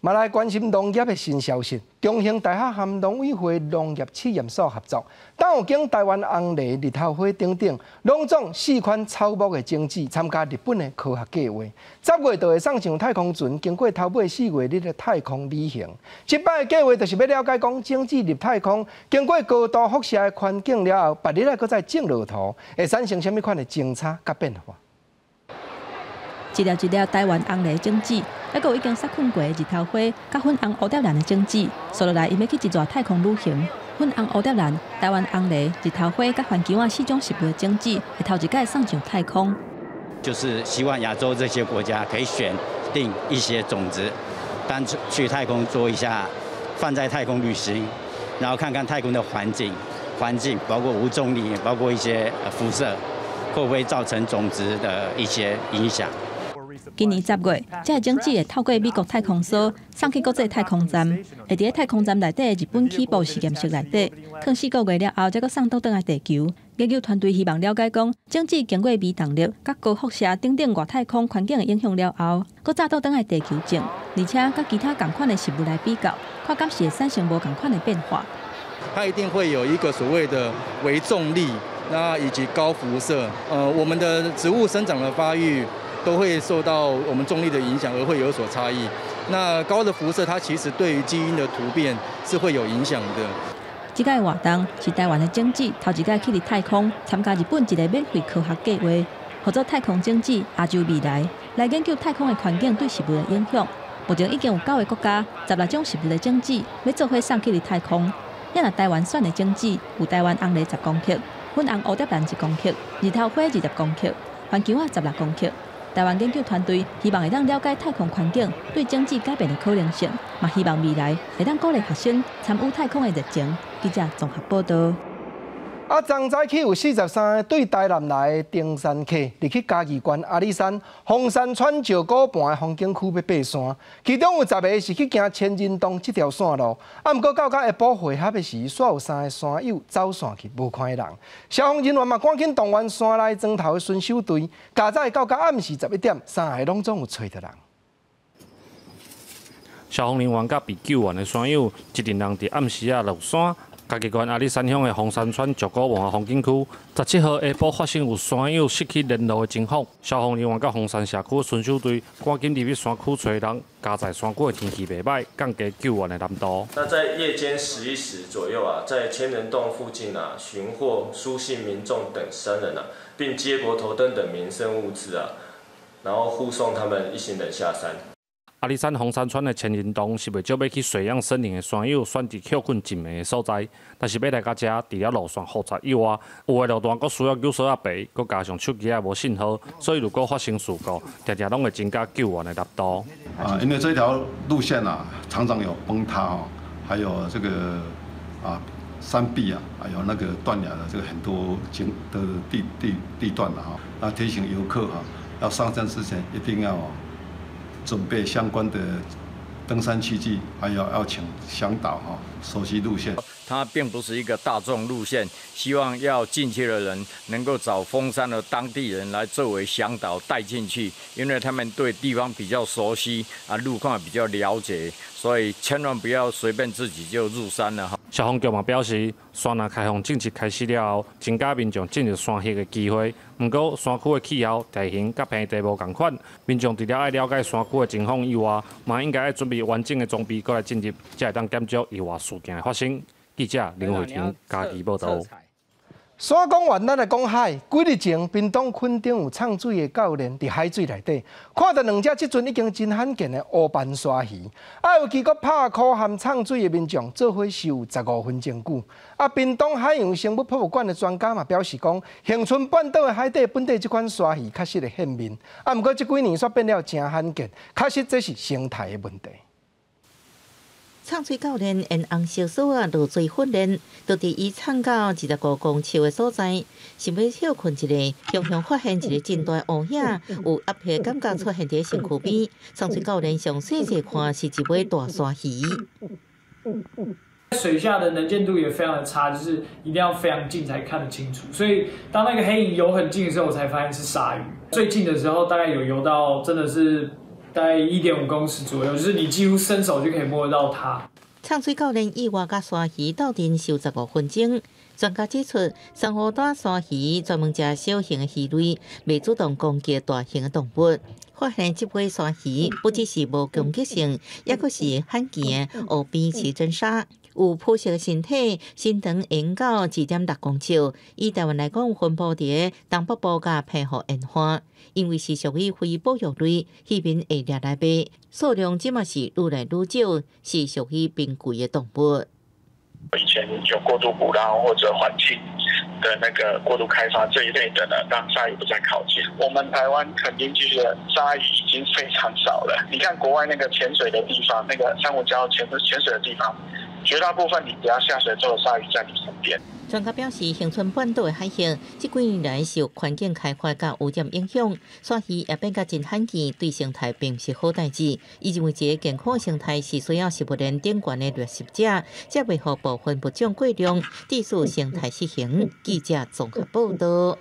[SPEAKER 1] 嘛來關心農業的新消息，中興大學和農委會農業試驗所合作，斗經台灣紅藜、日頭花等等，攏總四款草木的種子參加日本的科學計畫。10月就會送上太空船，經過頭尾4月日的太空旅行。這擺的計畫就是欲了解講種子入太空，經過高度輻射的環境了後，別日來閣再種落土，會產生啥物款的精差佮變化。
[SPEAKER 3] 一粒一粒台灣紅藜種子，猶閣有已經殺菌過的日頭花，佮粉紅蝴蝶蘭的種子，紲落來𪜶欲去一逝太空旅行。粉紅蝴蝶蘭、台灣紅藜、日頭花佮番莳仔四種植物的種子，會頭一擺送上太空。
[SPEAKER 2] 就是希望亞洲這些國家可以選定一些種子，當去太空做一下，放在太空旅行，然後看看太空的環境，環境包括無重力，包括一些輻射，會不會造成種子的一些影響？
[SPEAKER 3] 今年10月，這个種子會透過美國太空梭送去國際太空站，會佇咧太空站內底的日本起步實驗室內底，囥4個月了後，才閣送倒轉來地球。研究團隊希望了解講，種子經過微重力、佮高輻射等等外太空環境的影響了後，閣再倒轉來地球種，而且佮其他仝款的植物來比較，看敢是會產生無仝款的變化。
[SPEAKER 18] 它一定會有一個所謂的微重力，那以及高輻射，我們的植物生長的發育都會受到我們重力的影響，而會有所差異。那高的輻射，它其實對於基因的突變是會有影響的。
[SPEAKER 3] 這擺活動是台灣的種子頭一擺去佇太空參加日本一个免費科學計畫，號做太空種子亞洲未來，來研究太空的環境對植物的影響。目前已經有九个國家16種植物的種子欲做伙送去佇太空。若台灣選的種子有台灣紅藜10公克、粉紅蝴蝶蘭1公克、日頭花20公克、番莳仔16公克。台灣研究團隊希望會當了解太空環境對種子改變的可能性，嘛希望未來會當鼓勵學生參與太空的熱情。記者綜合報導。
[SPEAKER 1] 啊，昨早起有43个對台南來的登山客，入去嘉義縣阿里山鳳山川石鼓盤的風景區欲爬山，其中有10个是去行千人洞這條線路。啊，毋過到下晡會合的時，煞有三个山友走散去，無看見人。消防人員嘛趕緊動員山內莊頭的巡守隊，加早到甲暗時11點，三个攏總有揣著人。
[SPEAKER 14] 消防人員佮被救援的山友，一陣人佇暗時仔落山。嘉義縣阿里山鄉的鳳山村石鼓盤風景區，17號下晡發生有山友失去聯絡的情況。消防人員佮鳳山社區巡守隊趕緊入去山區揣人，佳哉山區的天氣袂䆀，降低救援的難度。
[SPEAKER 19] 那在夜間11時左右啊，在千人洞附近啊，尋獲蘇姓民眾等3人啊，並接駁頭燈等民生物資啊，然後護送他們一行人下山。
[SPEAKER 14] 阿里山鳳山村的千人洞是袂少欲去水漾森林的山友選擇歇睏一暝的所在，但是欲來到遮，除了路線複雜以外，有的路段閣需要救索仔爬，閣加上手機仔無信號，所以如果發生事故，定定攏會增加救援的難度。
[SPEAKER 20] 啊，因為這條路線啊，常常有崩塌哦，還有這個啊山壁啊，還有那個斷崖的這個很多景的地段了哈。那提醒遊客哈，要上山之前一定要準備相關的登山器具，還有要請嚮導哈，熟悉路線。
[SPEAKER 21] 它並不是一個大眾路線，希望要進去的人能夠找鳳山的當地人來作為嚮導帶進去，因為他們對地方比較熟悉，啊，路況比較了解，所以千萬不要隨便自己就入山了哈。
[SPEAKER 14] 消防局嘛表示，山若開放正式開始了後，增加民眾進入山域的機會。毋過，山區的氣候、地形佮平地無仝款，民眾除了愛了解山區的情況以外，嘛應該愛準備完整的裝備，閣來進入，才會當減少意外事件的發生。記者林慧婷嘉義報導。
[SPEAKER 1] 山講完，咱來講海。幾日前，屏東墾丁有藏水的教練佇海水內底，看著兩隻這陣已經真罕見的烏斑鯊魚，啊，尤其閣拍箍和藏水的民眾做伙守15分鐘久。啊，屏東海洋生物博物館的專家嘛表示講，恆春半島的海底本底這款鯊魚確實會現面，啊，毋過這幾年煞變了誠罕見，確實這是生態的問題。
[SPEAKER 6] 藏水教練沿紅色索仔落水訓練，就佇伊藏到25公尺的所在，想欲歇睏一下，雄雄發現一个真大烏影，有壓迫感覺出現佇身軀邊。藏水教練上細細看是一尾大鯊魚。
[SPEAKER 4] 水下的能見度也非常的差，就是一定要非常近才看得清楚。所以當那個黑影游很近的時候，我才發現是鯊魚。最近的時候大概有游到真的是大概1.5公尺左右，就是你幾乎伸手就可以摸得到它。
[SPEAKER 6] 藏水教練意外佮鯊魚鬥陣收15分鐘。專家指出，珊瑚帶鯊魚專門食小型的魚類，袂主動攻擊大型的動物。發現這尾鯊魚不只是無攻擊性，抑閣是罕見的湖邊刺針鯊，有樸實的身體，身長會到2.6公尺。以台灣來講，分布佇東北部佮澎湖沿岸，因為是屬於非保育類，漁民會掠來賣，數量這嘛是愈來愈少，是屬於瀕危的動物。
[SPEAKER 5] 以前有過度捕撈或者環境的那個過度開發這一類的呢，讓鯊魚不再靠近。我們台灣墾丁區的鯊魚已經非常少了。你看國外那個潛水的地方，那個珊瑚礁潛水的地方，絕大部分你只要下水之後，鯊魚在你身邊。
[SPEAKER 6] 專家表示，恆春半島的海域這幾年來受環境開發佮污染影響，鯊魚也變甲真罕見，對生態並毋是好代誌。伊認為，一個健康生態是需要食物鏈頂懸的掠食者，才袂予部分物種過量，致使生態失衡。記者綜合報導。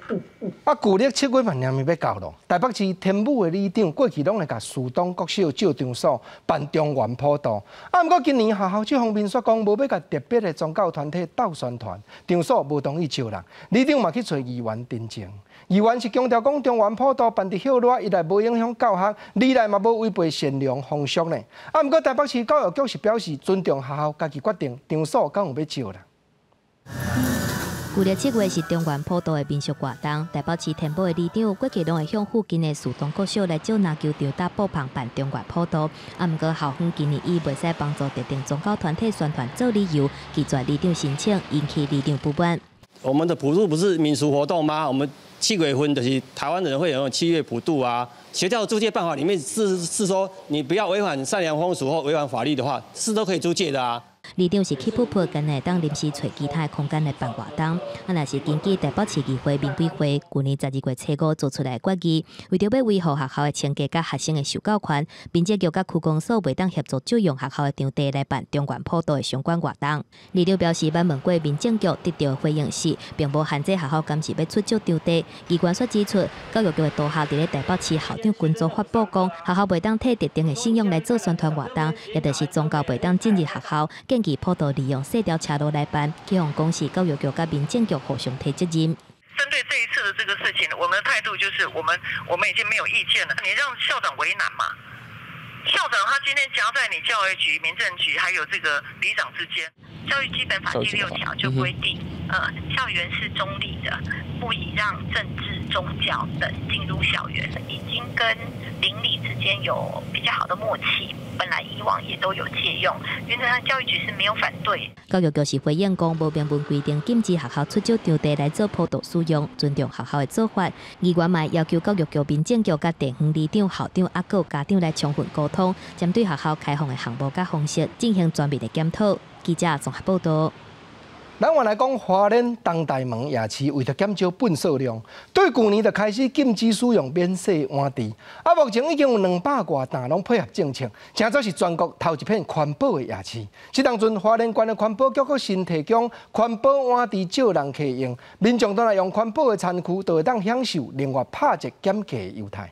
[SPEAKER 1] 啊，舊曆7月嘛，爾欲到咯。台北市天母的里長過去攏會共樹東國小借場所辦中元普渡，啊，毋過今年學校這方面煞講無欲共特別的宗教團體鬥宣傳，場所無同意借人，里長嘛去揣議員陳情，議員是強調講中元普渡辦佇歇熱，一來無影響教學，二來嘛無違背善良風俗呢。啊，毋過台北市教育局是表示尊重學校家己決定，場所敢有欲借人。
[SPEAKER 11] 舊曆7月是中元普渡的民俗活動，台北市天母的里長過去攏會向附近的樹東國小來借籃球場搭布棚辦中元普渡。啊，毋過校方今年以袂使幫助特定宗教團體宣傳做理由，拒絕里長申請，引起里長不滿。
[SPEAKER 7] 我們的普渡不是民俗活動嗎？我們7月份就是台灣人會有7月普渡啊。學校租借辦法裡面是說，你不要違反善良風俗或違反法律的話，是都可以租借的啊。
[SPEAKER 11] 里長是氣噗噗，干焦會當臨時揣其他的空間來辦活動。啊，若是根據台北市議會民委會舊年12月初5做出來的決議，為著欲維護學校的清潔佮學生的受教權，民政局佮區公所袂當協助借用學校的場地來辦中元普渡的相關活動。里長表示，捌問過民政局得到的回應是，並無限制學校敢是欲出借場地。機關煞指出，教育局的督學佇咧台北市校長群組發布講，學校袂當替特定的信仰來做宣傳活動，也就是宗教袂當進入學校。建議普渡利用細條車路來辦，希望講是教育局佮民政局互相提責任。
[SPEAKER 8] 針對這一次的這個事情，我們的態度就是我們已經沒有意見了。你讓校長為難嘛？校長他今天夾在你教育局、民政局還有這個里長之間。
[SPEAKER 22] 教育基本法第6條就規定，校園是中立的，不宜讓政治、宗教等進入校園。已經跟鄰里之間有比較好的默契，本來以往也都有借用，原則上教育局是沒有反對。
[SPEAKER 11] 教育局是回應講，無明文規定禁止學校出借場地來做普渡使用，尊重學校的做法。議員嘛要求教育局、民政局佮地方里長、校長抑閣家長來充分溝通，針對學校開放的項目佮方式進行全面的檢討。記者綜合報導。
[SPEAKER 1] 咱原來講花蓮東大門夜市為著減少糞掃量，對舊年就開始禁止使用免洗碗池。啊，目前已經有200外檔攏配合政策，成做是全國頭一片環保的夜市。這當陣花蓮縣的環保局閣新提供環保碗池借人客用，民眾當來用環保的餐具，就會當享受另外拍折減價的優待。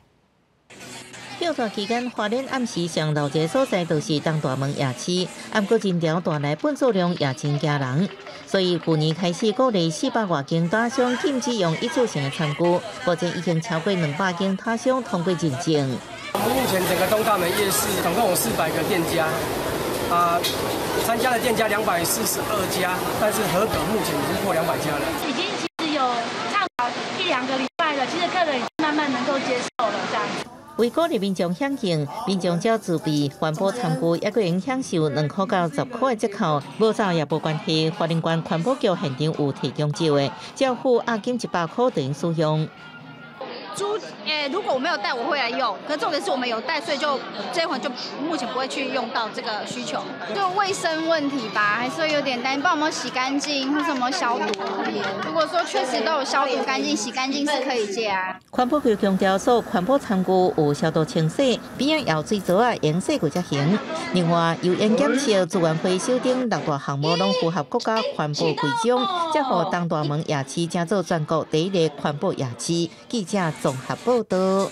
[SPEAKER 6] 歇熱期間，花蓮暗時上熱鬧一個所在就是東大門夜市，毋過人潮帶來糞掃量也真驚人，所以舊年開始鼓勵400外間攤商禁止用一次性的餐具，目前已經超過200間攤商通過認證。
[SPEAKER 23] 我們目前整個東大門夜市總共有400個店家，啊，參加的店家242家，但是合格目前已經破200家了。
[SPEAKER 24] 已經其實有倡導1、2個禮拜了，其實客人已經慢慢能夠接受了，這樣子。
[SPEAKER 6] 為鼓勵民眾響應，民眾只要自備環保餐具，抑閣會用享受2塊到10塊的折扣。無走也無關係，花蓮縣環保局現場有提供借的，只要付押金100塊就能使用。
[SPEAKER 9] 租，如果我沒有帶，我會來用。可重點是我們有帶，所以就這回就目前不會去用到這個需求。
[SPEAKER 10] 就衛生問題吧，還是會有點擔心，不知道有沒有洗乾淨或什麼消毒。如果說確實都有消毒乾淨、洗乾淨，是可以借啊。
[SPEAKER 6] 環保局強調，所有環保餐具有消毒清洗，邊仔舀水槽仔用洗過才行。另外，油煙檢測、資源回收等六大項目攏符合國家環保規章，才予東大門夜市成做全國第一个環保夜市。記者綜合報道。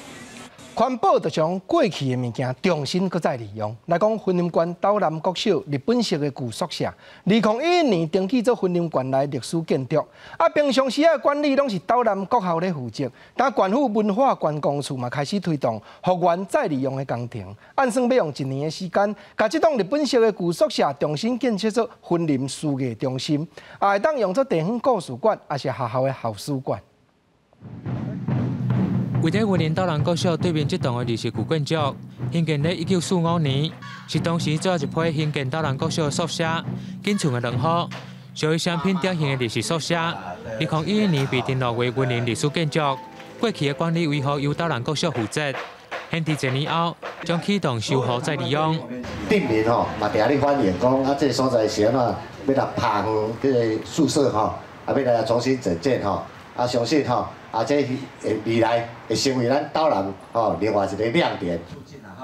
[SPEAKER 1] 環保就將過去的物件重新閣再利用。來講，雲林縣斗南國小日本式的舊宿舍，2011年登記做雲林縣內歷史建築。啊，平常時的管理攏是斗南國校咧負責，但縣府文化觀光處嘛開始推動復原再利用的工程，按算欲用一年的時間，共這棟日本式的舊宿舍重新建設做雲林書藝中心，也會當用做地方故事館，抑是學校的校史館。
[SPEAKER 12] 位佇雲林斗南國小對面這棟的歷史舊建築，興建佇1945年，是當時最後一批興建斗南國小的宿舍，僅存的兩戶，屬於商品典型的歷史宿舍。2011年被登錄為雲林歷史建築，過去的管理維護由斗南國小負責。現佇一年後，將啟動修復再利用。
[SPEAKER 13] 鎮民吼嘛定咧反映講，啊，這个所在是按怎欲來拍這个宿舍吼，啊，欲來重新整建吼，啊，相信吼。啊，這未來會成為咱斗南吼另外一个亮點。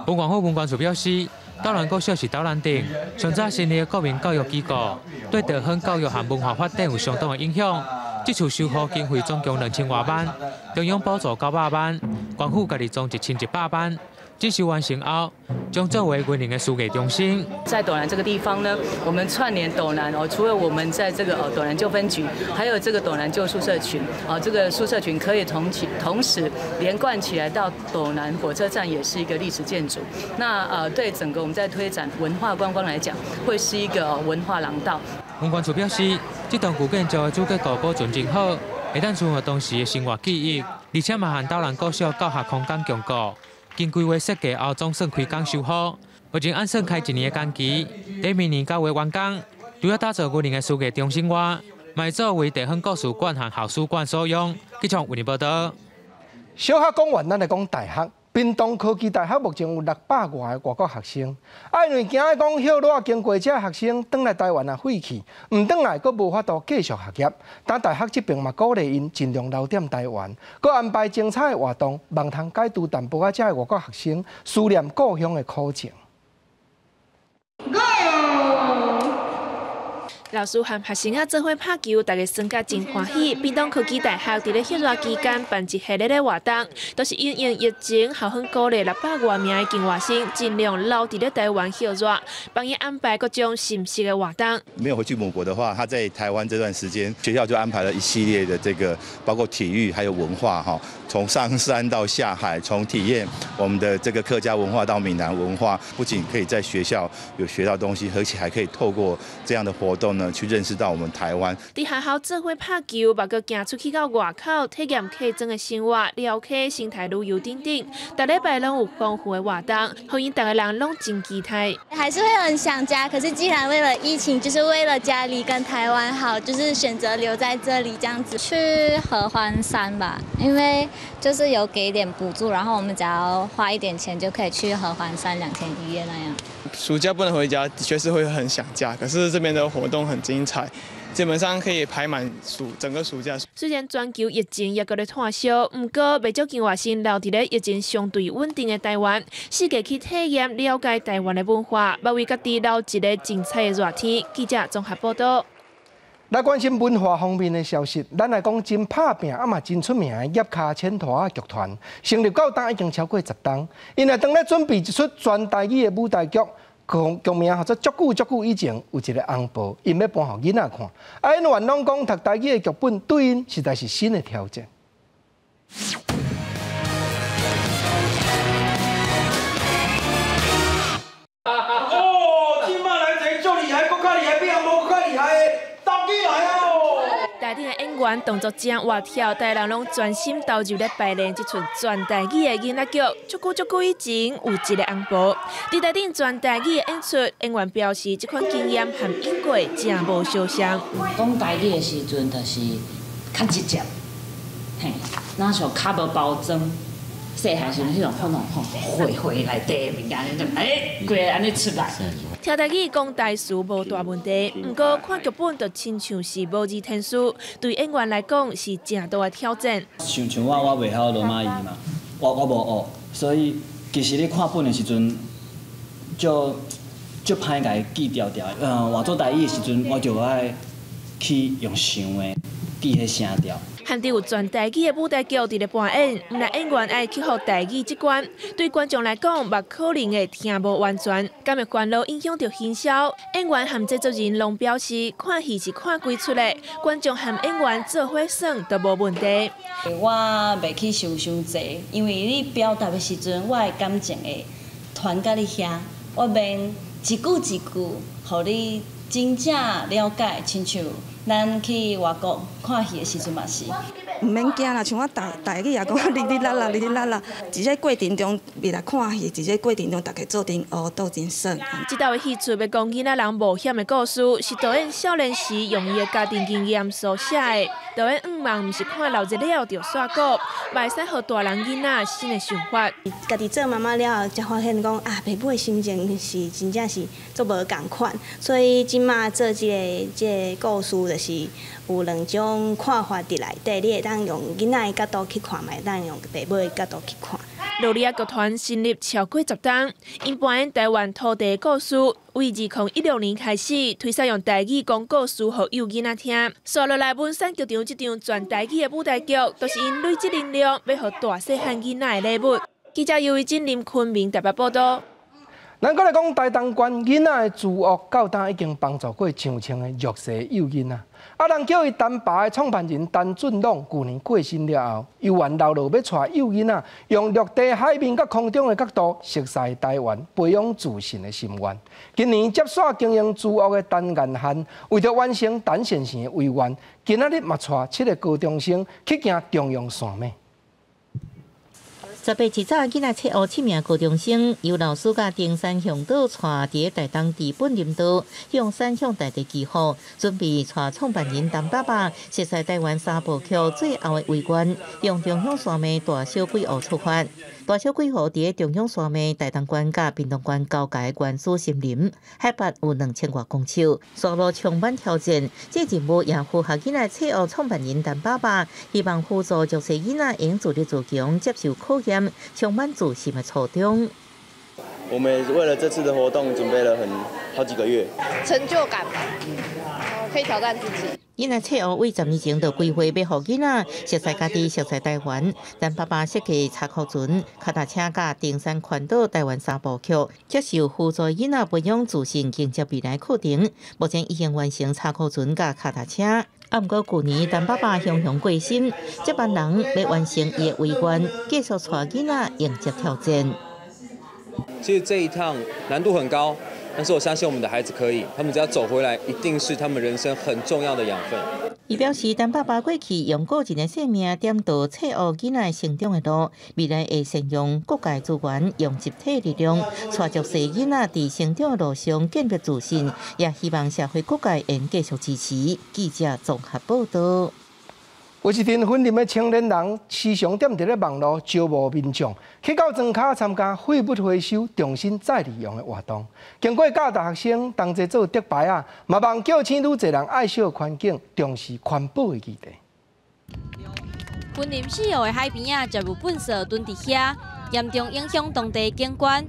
[SPEAKER 12] 文管府文管處表示，斗南國小是斗南鎮上早成立的國民教育機構，對地方教育和文化發展有相當的影響。這次修復經費總共2000外萬，中央補助900萬，縣府家己總1100萬。整修完成後，將作為雲林的書藝中心。
[SPEAKER 25] 在斗南這個地方呢，我們串聯斗南哦，除了我們在這個斗南舊分局，還有這個斗南舊宿舍群啊，這個宿舍群可以同時連貫起來到斗南火車站，也是一個歷史建築。那對整個我們在推展文化觀光來講，會是一個文化廊道。
[SPEAKER 12] 文管處表示，這棟舊建築的主結構保存真好，會當存留當時的生活記憶，而且嘛和斗南國小教學空間共構。經規劃設計後，總算開工修復，目前按算開一年的工期，佇明年9月完工。除了打造雲林的書藝中心外，嘛作為地方故事館和校史館所用。記者為您報道。
[SPEAKER 1] 小學講完，咱來講大學。屏東科技大學目前有600外个外國學生，啊，因為驚講歇熱經過這學生轉來台灣啊廢去，毋轉來閣無法度繼續學業。但大學這邊嘛鼓勵𪜶盡量留踮台灣，閣安排精彩的活動，望通解除淡薄仔這个外國學生思念故鄉的苦情。
[SPEAKER 26] 老師和學生仔做伙拍球，大家耍甲真歡喜。屏東科技大學佇咧歇熱期間辦一系列的活動，都是因應疫情，校方鼓勵600外名的境外生盡量留佇咧台灣歇熱，幫伊安排各種形式的活動。
[SPEAKER 27] 沒有回去母國的話，他在台灣這段時間，學校就安排了一系列的這個，包括體育還有文化哈，從上山到下海，從體驗我們的這個客家文化到閩南文化，不僅可以在學校有學到東西，而且還可以透過這樣的活動呢，去認識到我們台灣。
[SPEAKER 26] 佇學校做伙拍球，嘛閣行出去到外口體驗客莊的生活，了解生態旅遊等等。逐禮拜攏有豐富的活動，予𪜶逐个人攏真期待。
[SPEAKER 28] 還是會很想家，可是既然為了疫情，就是為了家裡跟台灣好，就是選擇留在這裡這樣子。
[SPEAKER 29] 去合歡山吧，因為就是有給點補助，然後我們只要花一點錢就可以去合歡山2天1夜那樣。
[SPEAKER 30] 暑假不能回家，的確是會很想家。可是這邊的活動很精彩，基本上可以排滿整個暑假。
[SPEAKER 26] 雖然全球疫情猶閣咧湠燒，毋過袂少境外生留佇咧疫情相對穩定的台灣，四界去體驗了解台灣的文化，嘛為家己留一个精彩的熱天。記者綜合報道。
[SPEAKER 1] 來關心文化方面的消息，咱來講真拍拚啊嘛真出名的葉卡千坨仔劇團，成立到今已經超過10冬，𪜶也當咧準備一齣全台語的舞台劇，劇名號做足久足久以前有一个紅婆，𪜶欲搬予囡仔看。啊，𪜶原攏講讀台語的劇本對𪜶實在是新的挑戰。
[SPEAKER 31] 哦，這擺來一个足厲害，閣較厲害，比紅婆閣較厲害的。
[SPEAKER 26] 台頂的演員動作真活跳，大家人攏專心投入咧排練這齣全台語的囡仔劇。足久足久以前有一个紅婆，佇台頂全台語的演出，演員表示這款經驗和演過真無相像。
[SPEAKER 32] 講台語的時陣，就是較直接，嘿，
[SPEAKER 2] 若像較無包裝，細漢時陣彼種可能吼，血血內底的物件，就欸，規个按呢出來。
[SPEAKER 26] 聽台語講台詞無大問題，毋過看劇本就親像是無字天書，對演員來講是誠大的挑戰。
[SPEAKER 3] 像我，我袂曉羅馬語嘛，我無學，所以其實你看本的時陣，就歹共伊記牢牢。換做台語的時陣，我就愛去用想的記彼聲調。
[SPEAKER 26] 含佇有全台語的舞台劇佇咧扮演，毋但演員愛克服台語這關，對觀眾來講嘛可能會聽無完全，敢會煩惱影響著行銷？演員和製作人攏表示，看戲是看幾齣的，觀眾和演員做伙耍都無問題。
[SPEAKER 4] 我袂去想傷濟，因為你表達的時陣，我的感情會傳到你遐，我免一句一句，予你真正了解，親像咱去外國看戲的時陣嘛是。
[SPEAKER 14] 毋免驚啦，像我台語也講哩哩啦啦，哩哩啦啦，佇這過程中未來看戲，佇這過程中大家做陣學，鬥陣耍。
[SPEAKER 26] 這道的戲出欲講囡仔人冒險的故事，是導演少年時用伊的家庭經驗所寫的。導演向望毋是看鬧熱了就煞過，嘛會使予大人囡仔新的想法。
[SPEAKER 15] 家己做媽媽了後，才發現講啊，爸母的心情是真正是足無仝款，所以這馬做這個故事，就是有兩種看法佇內底，你會當用囡仔的角度去看，嘛會當用爸母的角度去看。
[SPEAKER 26] 羅利亞劇團成立超過10冬，𪜶扮演台灣土地故事，為2016年開始推始用台語講故事予幼囡仔聽。紲落來文山劇場這場全台語的舞台劇，都是𪜶累積能量，欲予大細漢囡仔的禮物。記者尤維真、林坤明台北報道。
[SPEAKER 1] 咱閣來講台東縣囡仔的資屋，到今已經幫助過上千个弱勢幼囡仔。啊，人叫伊陳爸的創辦人陳俊朗，舊年過身了後，猶原留落欲帶幼囡仔，用陸地、海面佮空中的角度，熟悉台灣，培養自信的心願。今年接續經營資屋的陳彦翰，為著完成陳先生的遺願，今仔日嘛帶7个高中生去行中央山脈。
[SPEAKER 6] 10八一早，囡仔册屋7名高中生由老師佮登山向導帶佇台東知本林道，向山向大地祈福，準備帶創辦人陳爸爸熟悉台灣三部曲最後的遺願，用中央山脈大小鬼湖出發。大小鬼湖佇中央山脈台東縣佮屏東縣交界的原始森林，海拔有2000外公尺，山路充滿挑戰。這任務也符合囡仔冊屋創辦人陳爸爸，希望輔助弱勢囡仔用自立自強，接受考驗，充滿自信的初衷。
[SPEAKER 16] 我們為了這次的活動準備了好幾個月，
[SPEAKER 9] 成就感吧，可以挑戰自己。
[SPEAKER 6] 囡仔冊屋為10年前就規劃欲予囡仔熟悉家己、熟悉台灣。陳爸爸設計柴箍船、跤踏車佮登山環島台灣三部曲，接受輔助囡仔培養自信、迎接未來課程。目前已經完成柴箍船佮跤踏車。啊，毋過舊年陳爸爸雄雄過身，這班人欲完成伊的遺願，繼續帶囡仔迎接挑戰。
[SPEAKER 17] 其實這一趟難度很高。但是我相信我們的孩子可以，他們只要走回來，一定是他們人生很重要的養分。
[SPEAKER 6] 伊表示，陳爸爸過去用個人的生命點導冊屋囡仔成長的路，未來會善用各界資源，用集體力量，帶弱勢囡仔佇成長的路上建立自信，也希望社會各界會繼續支持。記者綜合報道。
[SPEAKER 1] 有一陣雲林的青年人時常踮佇咧網路招募民眾，去到莊跤參加廢物回收重新再利用的活動。經過教大學生同齊做竹排仔，嘛望叫請愈濟人愛惜環境，重視環保的議題。
[SPEAKER 18] 雲林四湖的海邊仔，食物糞埽囤佇遐，嚴重影響當地景觀。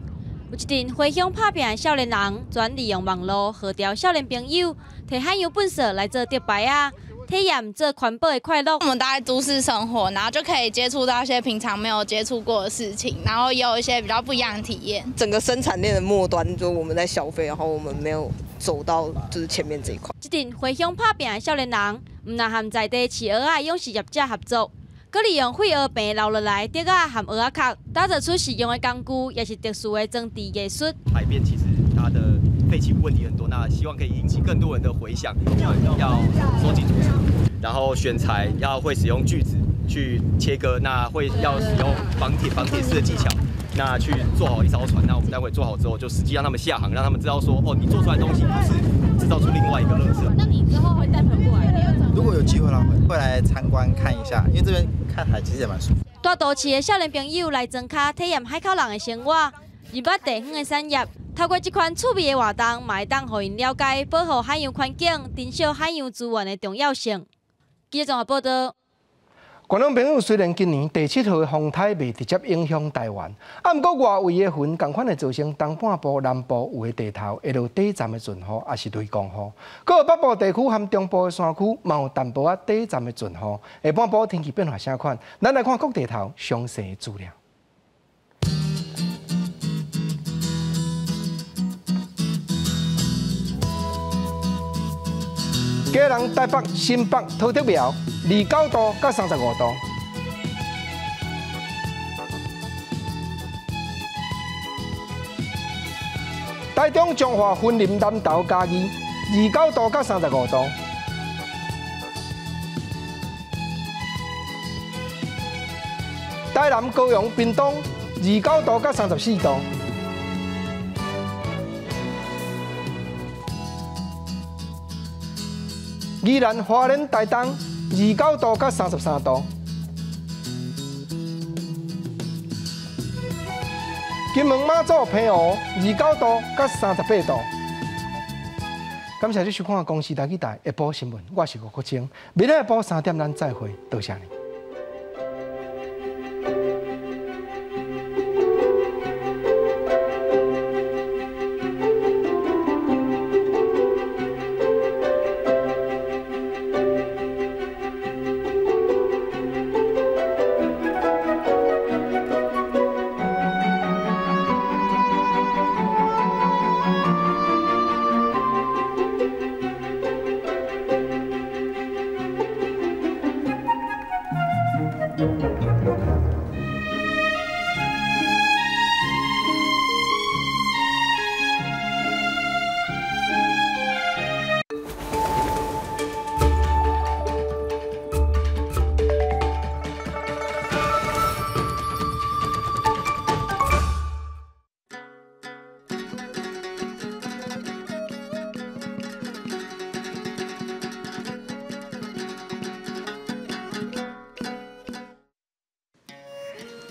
[SPEAKER 18] 有一陣回鄉拍拚的少年人，專利用網路號召少年朋友，提海洋糞埽來做竹排仔。體驗這環保的快樂。
[SPEAKER 10] 我們都在都市生活，然後就可以接觸到一些平常沒有接觸過的事情，然後也有一些比較不一樣的體驗。
[SPEAKER 19] 整個生產鏈的末端，就我們在消費，然後我們沒有走到就是前面這一塊。
[SPEAKER 18] 這陣回鄉拍拚的少年人，毋但和在地飼蚵仔養殖業者合作，閣利用廢蚵棚留落來竹仔和蚵仔殼，打造出實用的工具，也是特殊的裝置藝術。
[SPEAKER 20] 海邊其實它的廢棄物問題很多，那希望可以引起更多人的回響，要收集竹子，然後選材要會使用鋸子去切割，那會要使用綁鐵絲的技巧，那去做好一艘船。那我們待會做好之後，就實際讓他們下航，讓他們知道說，哦，你做出來的東西不是製造出另外一個垃圾。
[SPEAKER 18] 那你之後會帶朋友過來？
[SPEAKER 5] 如果有機會的話，會來參觀看一下，因為這邊看海其實也蠻舒服。
[SPEAKER 18] 大都市的少年朋友來莊跤體驗海口人的生活，入捌地方的產業，透過這款趣味的活動，嘛會當予𪜶了解保護海洋環境、珍惜海洋資源的重要性。記者綜合報道。
[SPEAKER 1] 觀眾朋友，雖然今年第七號的風颱袂直接影響台灣，啊，毋過外圍的雲仝款會造成東半部、南部有的地頭會落短暫的陣雨，抑是雷公雨。閣有北部地區和中部的山區，嘛有淡薄仔短暫的陣雨。下半部天氣變化啥款？咱來看各地頭詳細資料。基隆、台北、新北、桃竹苗，29度到35度。台中、彰化、雲林、南投、嘉義，29度到35度。台南、高雄、屏東，29度到34度。宜蘭、花蓮、台東，29度到33度。金門、馬祖、澎湖，29度到38度。感謝你收看《公視台語台》下晡新聞，我是吳國清。明仔下晡3點，咱再會，多謝你。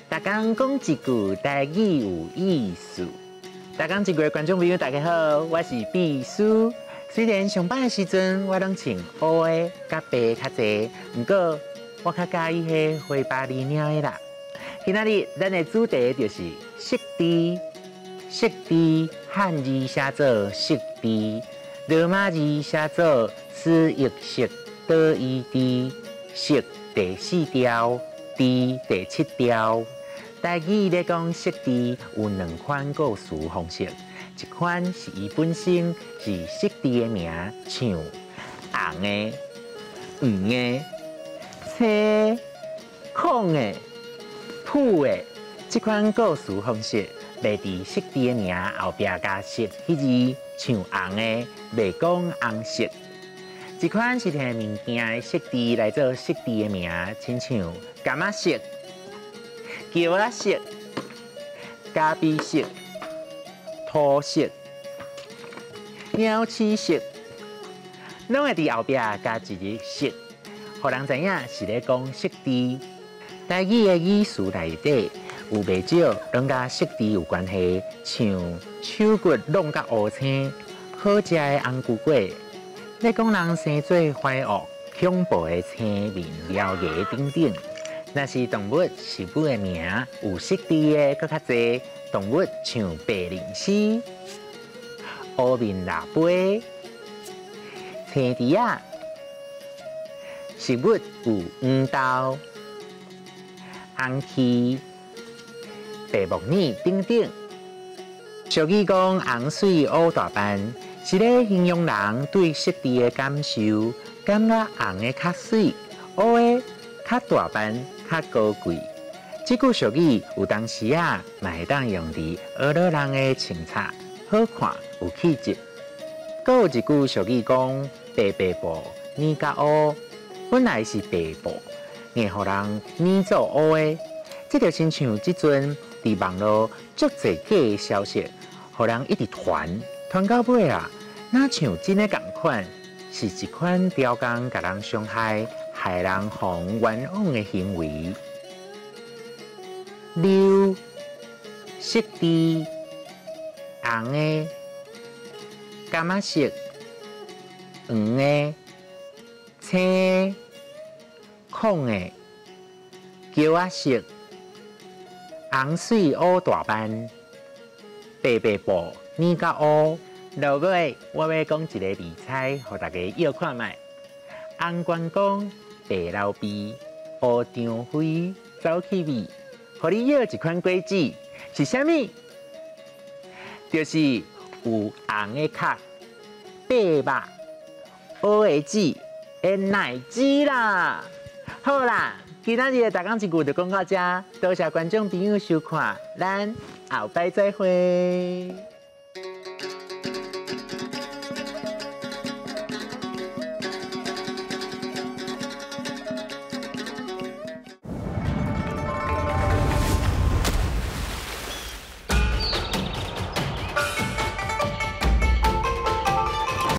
[SPEAKER 7] 逐工講一句台語有意思。逐工一句的觀眾朋友，大家好，我是秘書。雖然上班的時陣我攏穿烏的佮白較濟，毋過我較佮意彼花巴黎領的啦。今仔日咱的主題就是色字，色字漢字寫做色字，羅馬字寫做思譯色，多義字，色第四調，字第七調。台語咧講釋字有兩款故事方式，一款是伊本身是釋字的名，像紅的、黃的、青、空的、土的。這款故事方式袂佇釋字的名後壁加色彼字，像紅的袂講紅色。一款是摕物件的釋字來做釋字的名，親像柑仔色、橋仔色、咖啡色、土色、鸟鼠色，攏會佇後壁加一個色，予人知影是咧講釋字。台語的語詞內底有袂少攏佮釋字有關係，像手骨弄甲烏青，好食的紅菇粿，咧講人生做懷惡、恐怖的青面獠牙等等。若是動物、食物的名有釋字的，閣較濟。動物像白靈絲、烏面喇叭、青豬仔。食物有黃豆、紅薔、白木耳等等。俗語講紅水烏大斑，是咧形容人對釋字的感受，感覺紅的較媠，烏的較大斑、較高貴。這句俗語有當時啊，嘛會當用佇學老人的穿插，好看有氣質。閣有一句俗語講：白白布染甲烏，本來是白布，硬予人染做烏的。這就親像這陣佇網路足濟假的消息，予人一直傳，傳到尾啊，若像真的仝款，是一款刁工共人傷害、害人予冤枉的行為。溜、色滴、紅的、柑仔色、黃的、青的、紺的、茄仔色、紅水烏大斑、白白布染甲烏。落尾，我欲講一个謎猜，予大家臆看覓。紅關公，白劉備，烏張飛，走去味，予你臆一款果子是啥物？就是有紅的殼、白肉、烏的籽的奶籽啦。好啦，今仔日的大講一句就講到遮，多謝觀眾朋友收看，咱後擺再會。